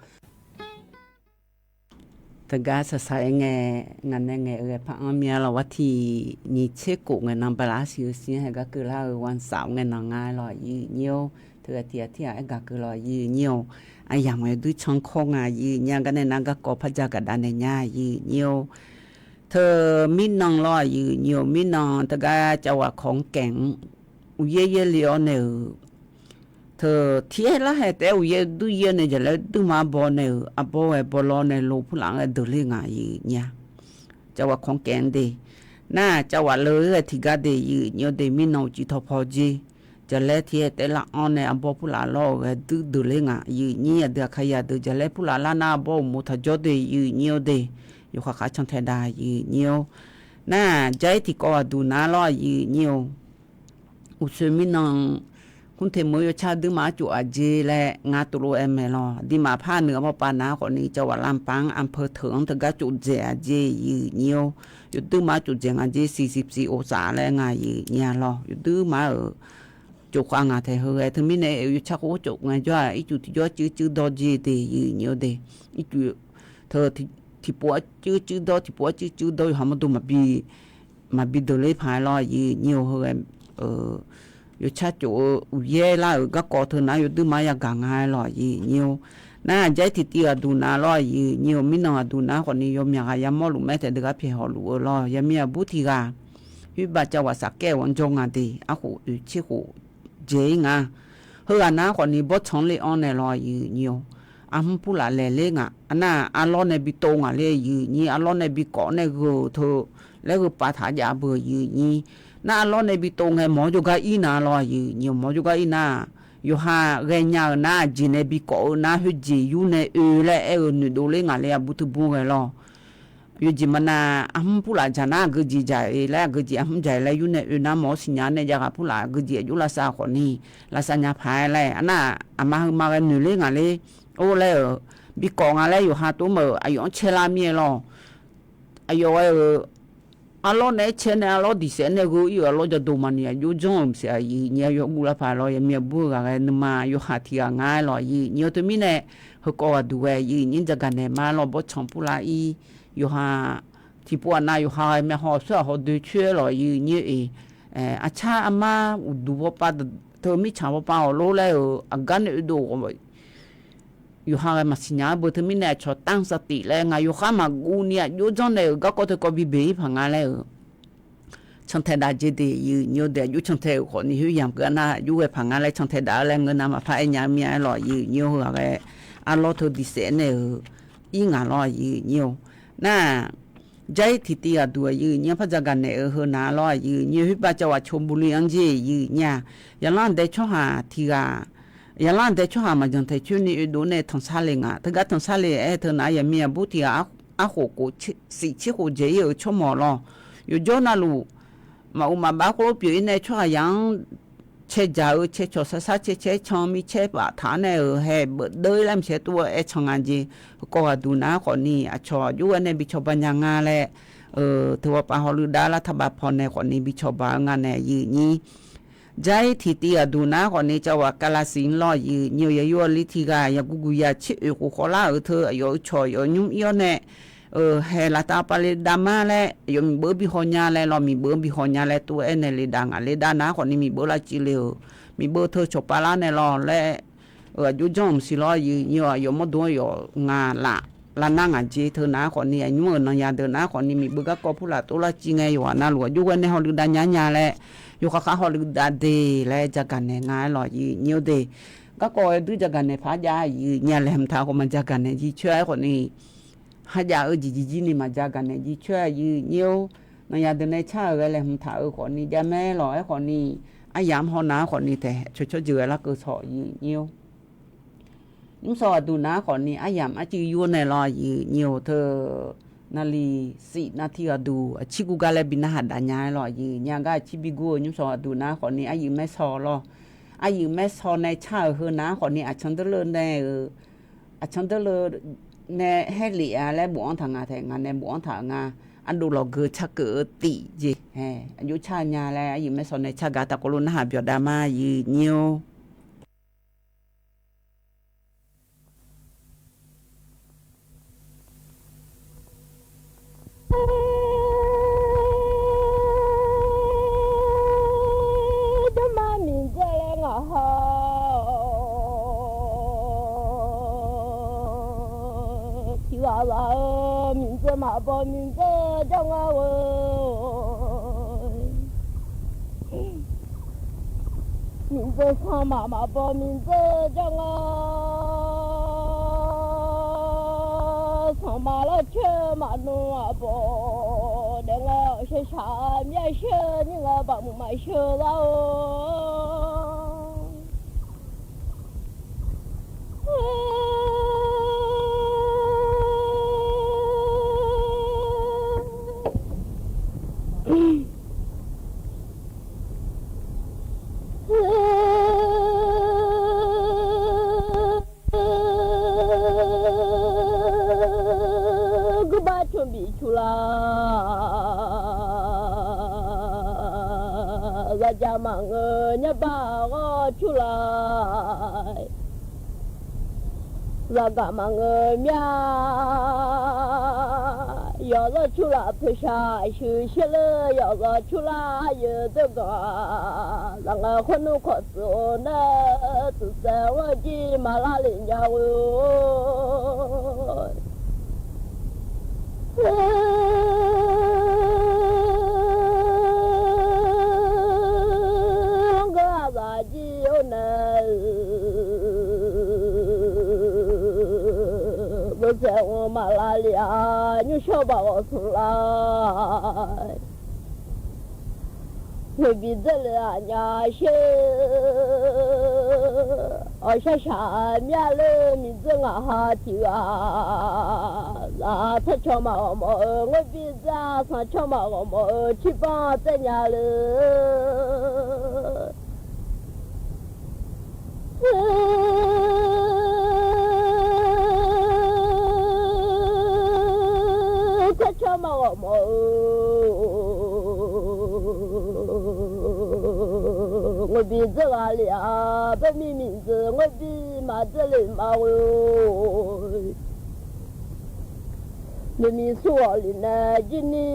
Teugar shaqshaq-aer ngae, ngaq nae ngaeq-eu ghae par-anr mir-a lawq, วันที่ nyiq tser khof ngae nan bala arsiq heusiq-anr haegar keuvlar-eu วันเสาร์ ngae nan nga lawq, yawqnyir-awr. Teughaq tiq ghaq tir ghaq aergaq keuv lawq, yawqnyir-awr. Aryamq-aer duir canr kawr nga, yawqnyir-awr. Garnae nar garkawv par ja gaqdav naeq nya, yawqnyir-awr. Teu mirnan lawr, yawqnyir-awr, mirnan teugar cavghaq kawq-anr kaeq-anr uqyaer yaerle-awr nae-euq Teu, tiq aer lar hae taef-aer uqyaer duir yaer nae jaqlaer duirma arbawr nae-euq, arbawr ghae bawrlawr nae lo purlaf-anr ghae deuq ler ngaq, yawqnyir-a. Cavghaq kawq-anr kaeq-anr de. Nar-aq, cavghaq leu-aer ghae tiqgar de, yawqnyir-awr de, mirnan uqcif tawqpaw jer. Jaqlaer tiq aer taef-aer lar-anr nae arbawr purlaf lawr-euq ghae duir deuq ler ngaq, yawqnyir. Aqdui aqkaqyaq deuq jaqlaer purlaf lar nar arbawr uqmov taqjawr de, yawqnyir-awr de. Yawqkhaq khaq cantae dav, yawqnyir-awr. Nar-aq, jar-ir tiqkawv ghaqduq nar lawr, yawqnyir-awr. Uqshoe mirnan, กรุงเทพ meuq-eu yawtsar duirma-anr cof aqjeq laer ngar tov lof-aer maeq lawq. Aqduimaf par nuiq-a bawrpav nar khawfni, cavghaq ลำปาง อำเภอ teuq-anr teugar cof dzaeq aqjeq, yawqnyir-awr. Yawduirma cof dzaeq ngaq jeq สี่สิบสี่ องศา laer nga, yawqnyir-a lawr. Yawduirma-euq cof khav ngaq taeq heughae teumirnae, yawtsar khof cof ngaejawr-aq, ircuf tiqjawr cuiv cuiv dawr jeq de, yawqnyir-awr de. Ircuf teu tiqpov-aer cuiv cuiv dawr, tiqpov-aer cuiv cuiv dawr, yawqha mawrdo maqbi maqbi deuq ler paq-aer lawr, yawqnyir-awr. Heughae yawtsar cof-eu uqyaer lar-euq garkawv teu nar yawduirma yagaq nga-aer lawq, yawqnyir-awr. Nar-aq, jar-ir tiqtiv ghaqduq nar lawr, yawqnyir-awr. Mirnan ghaqduq nar khawfni, yawmyaq ghaq yamawr luf mae taef deuq gar pyaeq hawluf-eu lawr. Yaqmiq aqbur tiq ghaq, khoerbav cavghaq safkaer-euq-anr jawr nga de, arkhof oeq tser khof dzaeq-ir nga. Heughaq nar khawfni, bawrtsanq le-anr naeq lawr, yawqnyir-awr. Arhmr purlaf laeq ler ngaq. Arnar-aq, arlawr nae bi tov ngaq le, yawqnyir. Arlawr nae bi kawv nae gheu-eu teu laer gheu pav taq jav beu, yawqnyir. Nar arlawr nae bi tov ngae mawr jawrgar ir na lawr, yawqnyir. Mawr jawrgar ir nar-aq, yawqha ghaenya-euq nar aqjeq nae bi kawv-eu nar khoerjeq yur nae oe laer aer-eu noeqdov ler ngaq le, aqbur teu bur ghae lawr. Yawjeq maqnav arhmr purlaf dzaq nar aqgeujeq dzaq-e laer, aqgeujeq arhmr dzaq-e laer yur nae oe nar mawr-awr siqnya nae jav ghaq purlaf aqgeujeq aqjox lavsav khawfni, lavsav nya paq-aer laer. Arnar-aq, aqma heuma ghae noeq ler ngaq le. Or laer-euq, bi kawv nga laer yawqha tov meuq aqyawf-anr cae lar mir-aer lawr. Aqyawf ghae-euq arlawr nae aer cae nae arlawr diq saef nae gheu ir-euq arlawr jadov maqnoeq aqjox janr-euq maqsiq, yawqnyir-a. Yawguv lar paq lawr, yaqmiq aqbur-eu ghaq ghae nuima yawqha tiq ghaq nga-aer lawq, yawqnyir-awr. Teumirnae heukawv ghaqduq ghae, yawqnyir jagaq naeq ma lawr, bawrtsanq purlar ir. Yawqha tiqpov aqnav yawqha ghae myavhaw aqsur aqhaw doe coer-aer lawq, yawqnyir-e. Arcar armar uqduq bawrpav teu mirtsaq bawrpav awq lor laer-euq aqgar nae oedov-awq. Yawqha ghae maqsiq nya-aer beu teumirnae aqcawq ตั้งสติ laer ngaq yawqkhar maqguv ni aqjox janr nae-euq garkawv teukawv bi beq-ir paq nga laer-euq cantae dav jeq de, yawqnyir-awr de. Aqjox cantae-euq khawfni khoeryamq keuv-a nar aqjox ghae paq nga laer cantae dav-eu laer ngeur nar maqpar aer nya mir-a-aer lawq, yawqnyir-awr. Heughaq ghae arlawr teu diq saef nae-euq ir ngaq lawr, yawqnyir-awr. Nar-aq, jar-ir tiqtiv ghaqduq-aq, yawqnyir-anr par dzaqgaq naeq-eu heu nar lawr, yawqnyir. Khoerbav cavghaq ชลบุรี-anr jeq, yawqnyir-a. Yaqlanr aqdae tsawrhaq tiq ghaq, yaqlanr aqdae tsawrhaq maqjanq taeq coer ni oedov nae tanqsar le ngaq. Teugar tanqsar le-aer teu nar yaqmiq aqbur tiq ghaq arkhof khof siq tser khof dzaeq-ir-euq tsawrmawq lawr. Yawqjawr navluf maqghof maqbav khoerlof pyeuf-ir nae tsawrhaqzaq-anr cae dzaq-eu cae cawq sar sar cae cae can mircaer paftaq-anr nae-euq hae beuf deur-ir lar maqcaer tov-aer can nga jeq. Heukawv ghaqduq nar khawfni aqcawq aqjox ghae nae bi cawba nya nga laer, teu bawrpav hawluiv dav lar taqbav paw nae khawfni bi cawba-eu nga nae, yawqnyir. Jair tiqtiv aqduq nar khawfni cawaq kavlasiq-anr lawr aqyuif nyir-eu, yayur-eu li tiq ghaq yaqguq guq yaq tser oeq khof khawvlar-euq teu aqyawf-euq cawq yawf nymr ir-awr nae, haeq laftav pav le dav mar laer, aqyawf miqbeuv bi haw nya laer lawr, miqbeuv bi haw nya laer tov-aer nae le dav ngaq le dav nar khawfni miqbeuv lavciv le-euq, miqbeuv teu cawqpav lar nae lawr laer, aqjox janr-euq maqsiq lawr aqyuif nyir-eu, aqyawf mawrdo-anr yawf ngaq laf lavnar ngaq jeq teu nar khawfni aqnymr-euq nanya deuq nar khawfni miqbeuv garkawv purlaf tov lavciv ngae yawqghaq navluf aqjox ghae nae hawlui dav nya nya laer, yawkhav khav hawlui dav de laer jagaq naeq nga-aer lawr aqyuif nyir-eu de. Garkawv-aer duir jagaq naeq paq-aer jav aqyuif nyir-a laeqhmq taq khawf maqjagaq naeq jircoer-aer khawfni, hajav-eu jeq jeq jir ni maqjagaq naeq jircoer aqyuif nyir-or. Nanya deuq nae car-euq ghae laeqhmq taq-eu khawfni javmaer lawq-aer khawfni, aryamq-anr hawnar khawfni taef cawqcawq jeuq ghae larkeuv tawq aqyuif nyir-or. Nymrsaw aqduq nar khawfni aryamq arcuiv yur nae lawr aqyuif nyir-or teu, naqliq sif navtiq aqduq aqcir guv gar laer bi narhaq dav nya-aer lawr aqyuif nyir-a gar aqcir bi gur-eu nymrsaw aqduq nar khawfni aryuif maersaw lawr. Aryuif maersaw nae car-euq heu nar khawfni aqcan deurleuv nae-euq, aqcan deurleuv nae haerlef-a laer bofanr taq nga taef ngaq nae bofanr taq-euq nga. Ardov lawqgeu carkeuv-eu tif jeq, aqjox car nya laer aryuif maersaw nae car gar taqkawv lof narhaq byawq dav ma aqyuif nyir-or. Jawrma miqdzeur laer ngaq ha-awq. Tiqghaq ghaq-eu miqdzeur maqbaw miqdzeur jawr ngar-eu. Miqdzeur sanqmaq maqbaw miqdzeur jawr ngar. Sanqmaq lawrcoer maqnmr aqbaw daef ngar-awq. Shaqshaq myavsher nyir ngar baqmuq maqsheu lar-or. Guirbar cmr bif cur lar. Zaqjaq maqngeur nyarbar ghawr cur lar. Zaqgaq maqngeur myar yawqzawr cur lar. Poeqshaq shuif sher ler yawqzawr cur lar. Aqyuif deuq gaq zaqngae khoer nmr kawq tsuif-eu nar, tsuif tsaev-awr jir maqlar lef nya-eu. Lanrgeur aqzaf jir-awr nae, beuvtsaev-anr maqlar lef-a. Nymrshawr baoq smq lar. Ngoqbi dzeur le aqnyaf sher. Awqshaq shaq myar ler miqdzeur ngaq ha tiq ghaq. Zaq tsawrcawq maqghawq mawf-eu ngorbir dzar sanqcawq maqghawq mawf-eu cirbanr tsaev nya le. Tsawrcawq maqghawq mawf-eu ngoqbi dzeur ghaq lef-a. Baermir miqdzeur ngorbir maqdzeur lef maqghoe-or. Noeqmiq smr ghawq lef nae jirni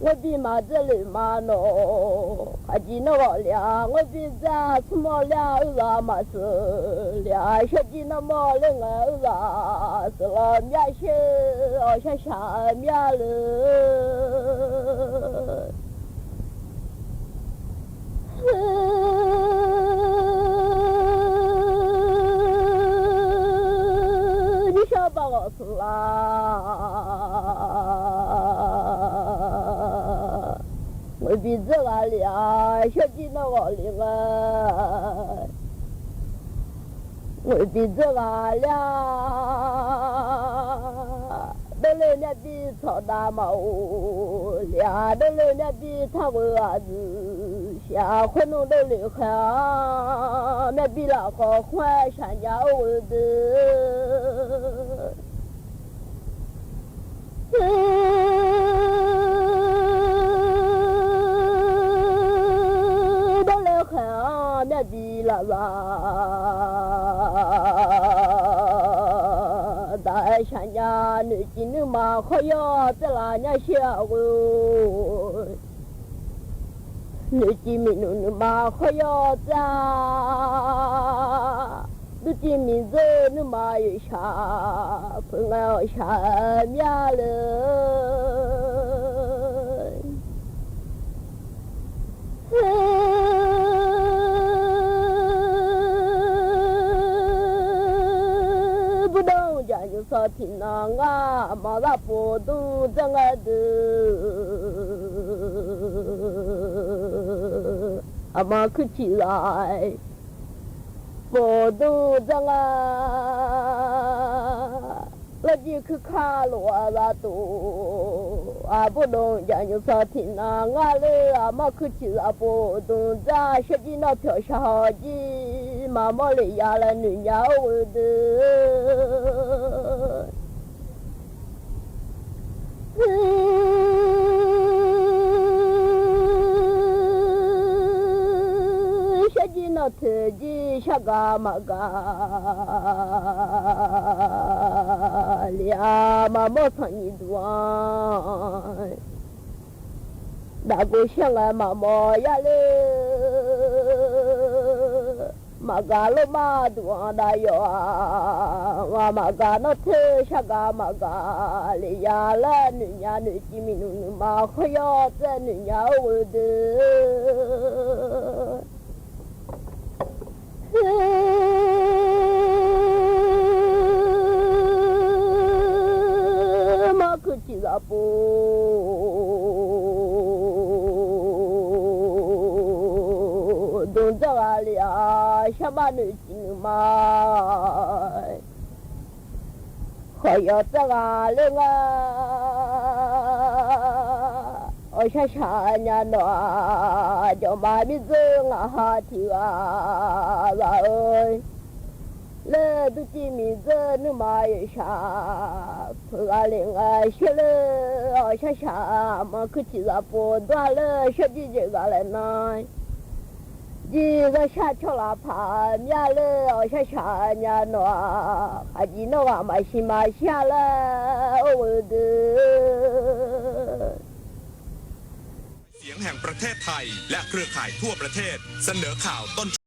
ngorbir maqdzeur lef ma nawq. Aqjeq nawr ghawq lef-a ngorbir dzar smr mawr ler-a. Urzaq maqseuq lef-a shawrjir nawr mawr ler ngae. Urzaq seuq lawq myar sher awqshaq shaq myar le. Nymrshawr baoq ghawq smq lar. Ngoqbi dzeur ghaq lef-a shawrjir nawr ghawq lef ngae. Ngoqbi dzeur ghaq lef-a. Dovle myavbi tsawqdav maqghof lef-a. Dovle myavbi targhoe aqdui shif-a. Khoer nmr dovle khaeq-a. Myavbi lafkhawf khmr-aer shaqnya-eu ghoe deuq. Zaq daq-aer shaqnya noeqciv nuima khawr yawr tsaerlaf nyar shir-a ghoe. Noeqciv miqnmq nuima khawr yawr tsaer-a. Durciv miqdzeur nuima yawqshaq peuq ngae ghawqshaq-aer myar le. Burdov jaqnymr sanr tiqnan ngar aqma zar pov dmr dzar ngar deuq, aqma kuirciq zaq pov dmr dzar ngar. Larjir kuirkar lof-aer lar tov, aqbur dov jaqnymr sanr tiqnan ngar le, aqma kuirciq zaq pov dmr dzar shawrjir nawr pyawq shaq haw jir maqmawr lef ya laer noeq nya-awr ghoe deuq. Shawrjir nawr teuq jir shargaq maqgaq lef-a maqmawr tanqnyiq duq-anr. Daqgov shar ngae maqmawr yar le. Maqgaq lormar duq-anr davyawf-aq, ngaq maqgaq nawr teuq shargaq maqgaq lef ya laer noeq nya noeqciv miqnmq nuima khawr yawr tsaer noeq nya-awr ghoe deuq. Aqma kuirciq zaq pov dmr dzar ghaq lef-aq, sharma noeqciv nuima khawf yawf tsaer ghaq ler ngar. Awqshar shaq nya nawq-aq, jawqma mirdzeur ngaq ha tiq ghaq zaq-eu laer durciv miqdzeur nuima yawqshaq peuq ghaq lef ngae sher ler. Awqshar shaq aqma kuirciq zaq pov dmr-a ler shawrjir jeq ghaq laer nan jir zanrshar tsawrlaf paq myar ler. Awqshar shaq nya nawq-aq, khaqjiq nawr ghaq maqsiq maqshir-a laer or ghoe deuq. เสียงแห่งประเทศไทย และเครือข่ายทั่วประเทศ เสนอข่าวต้น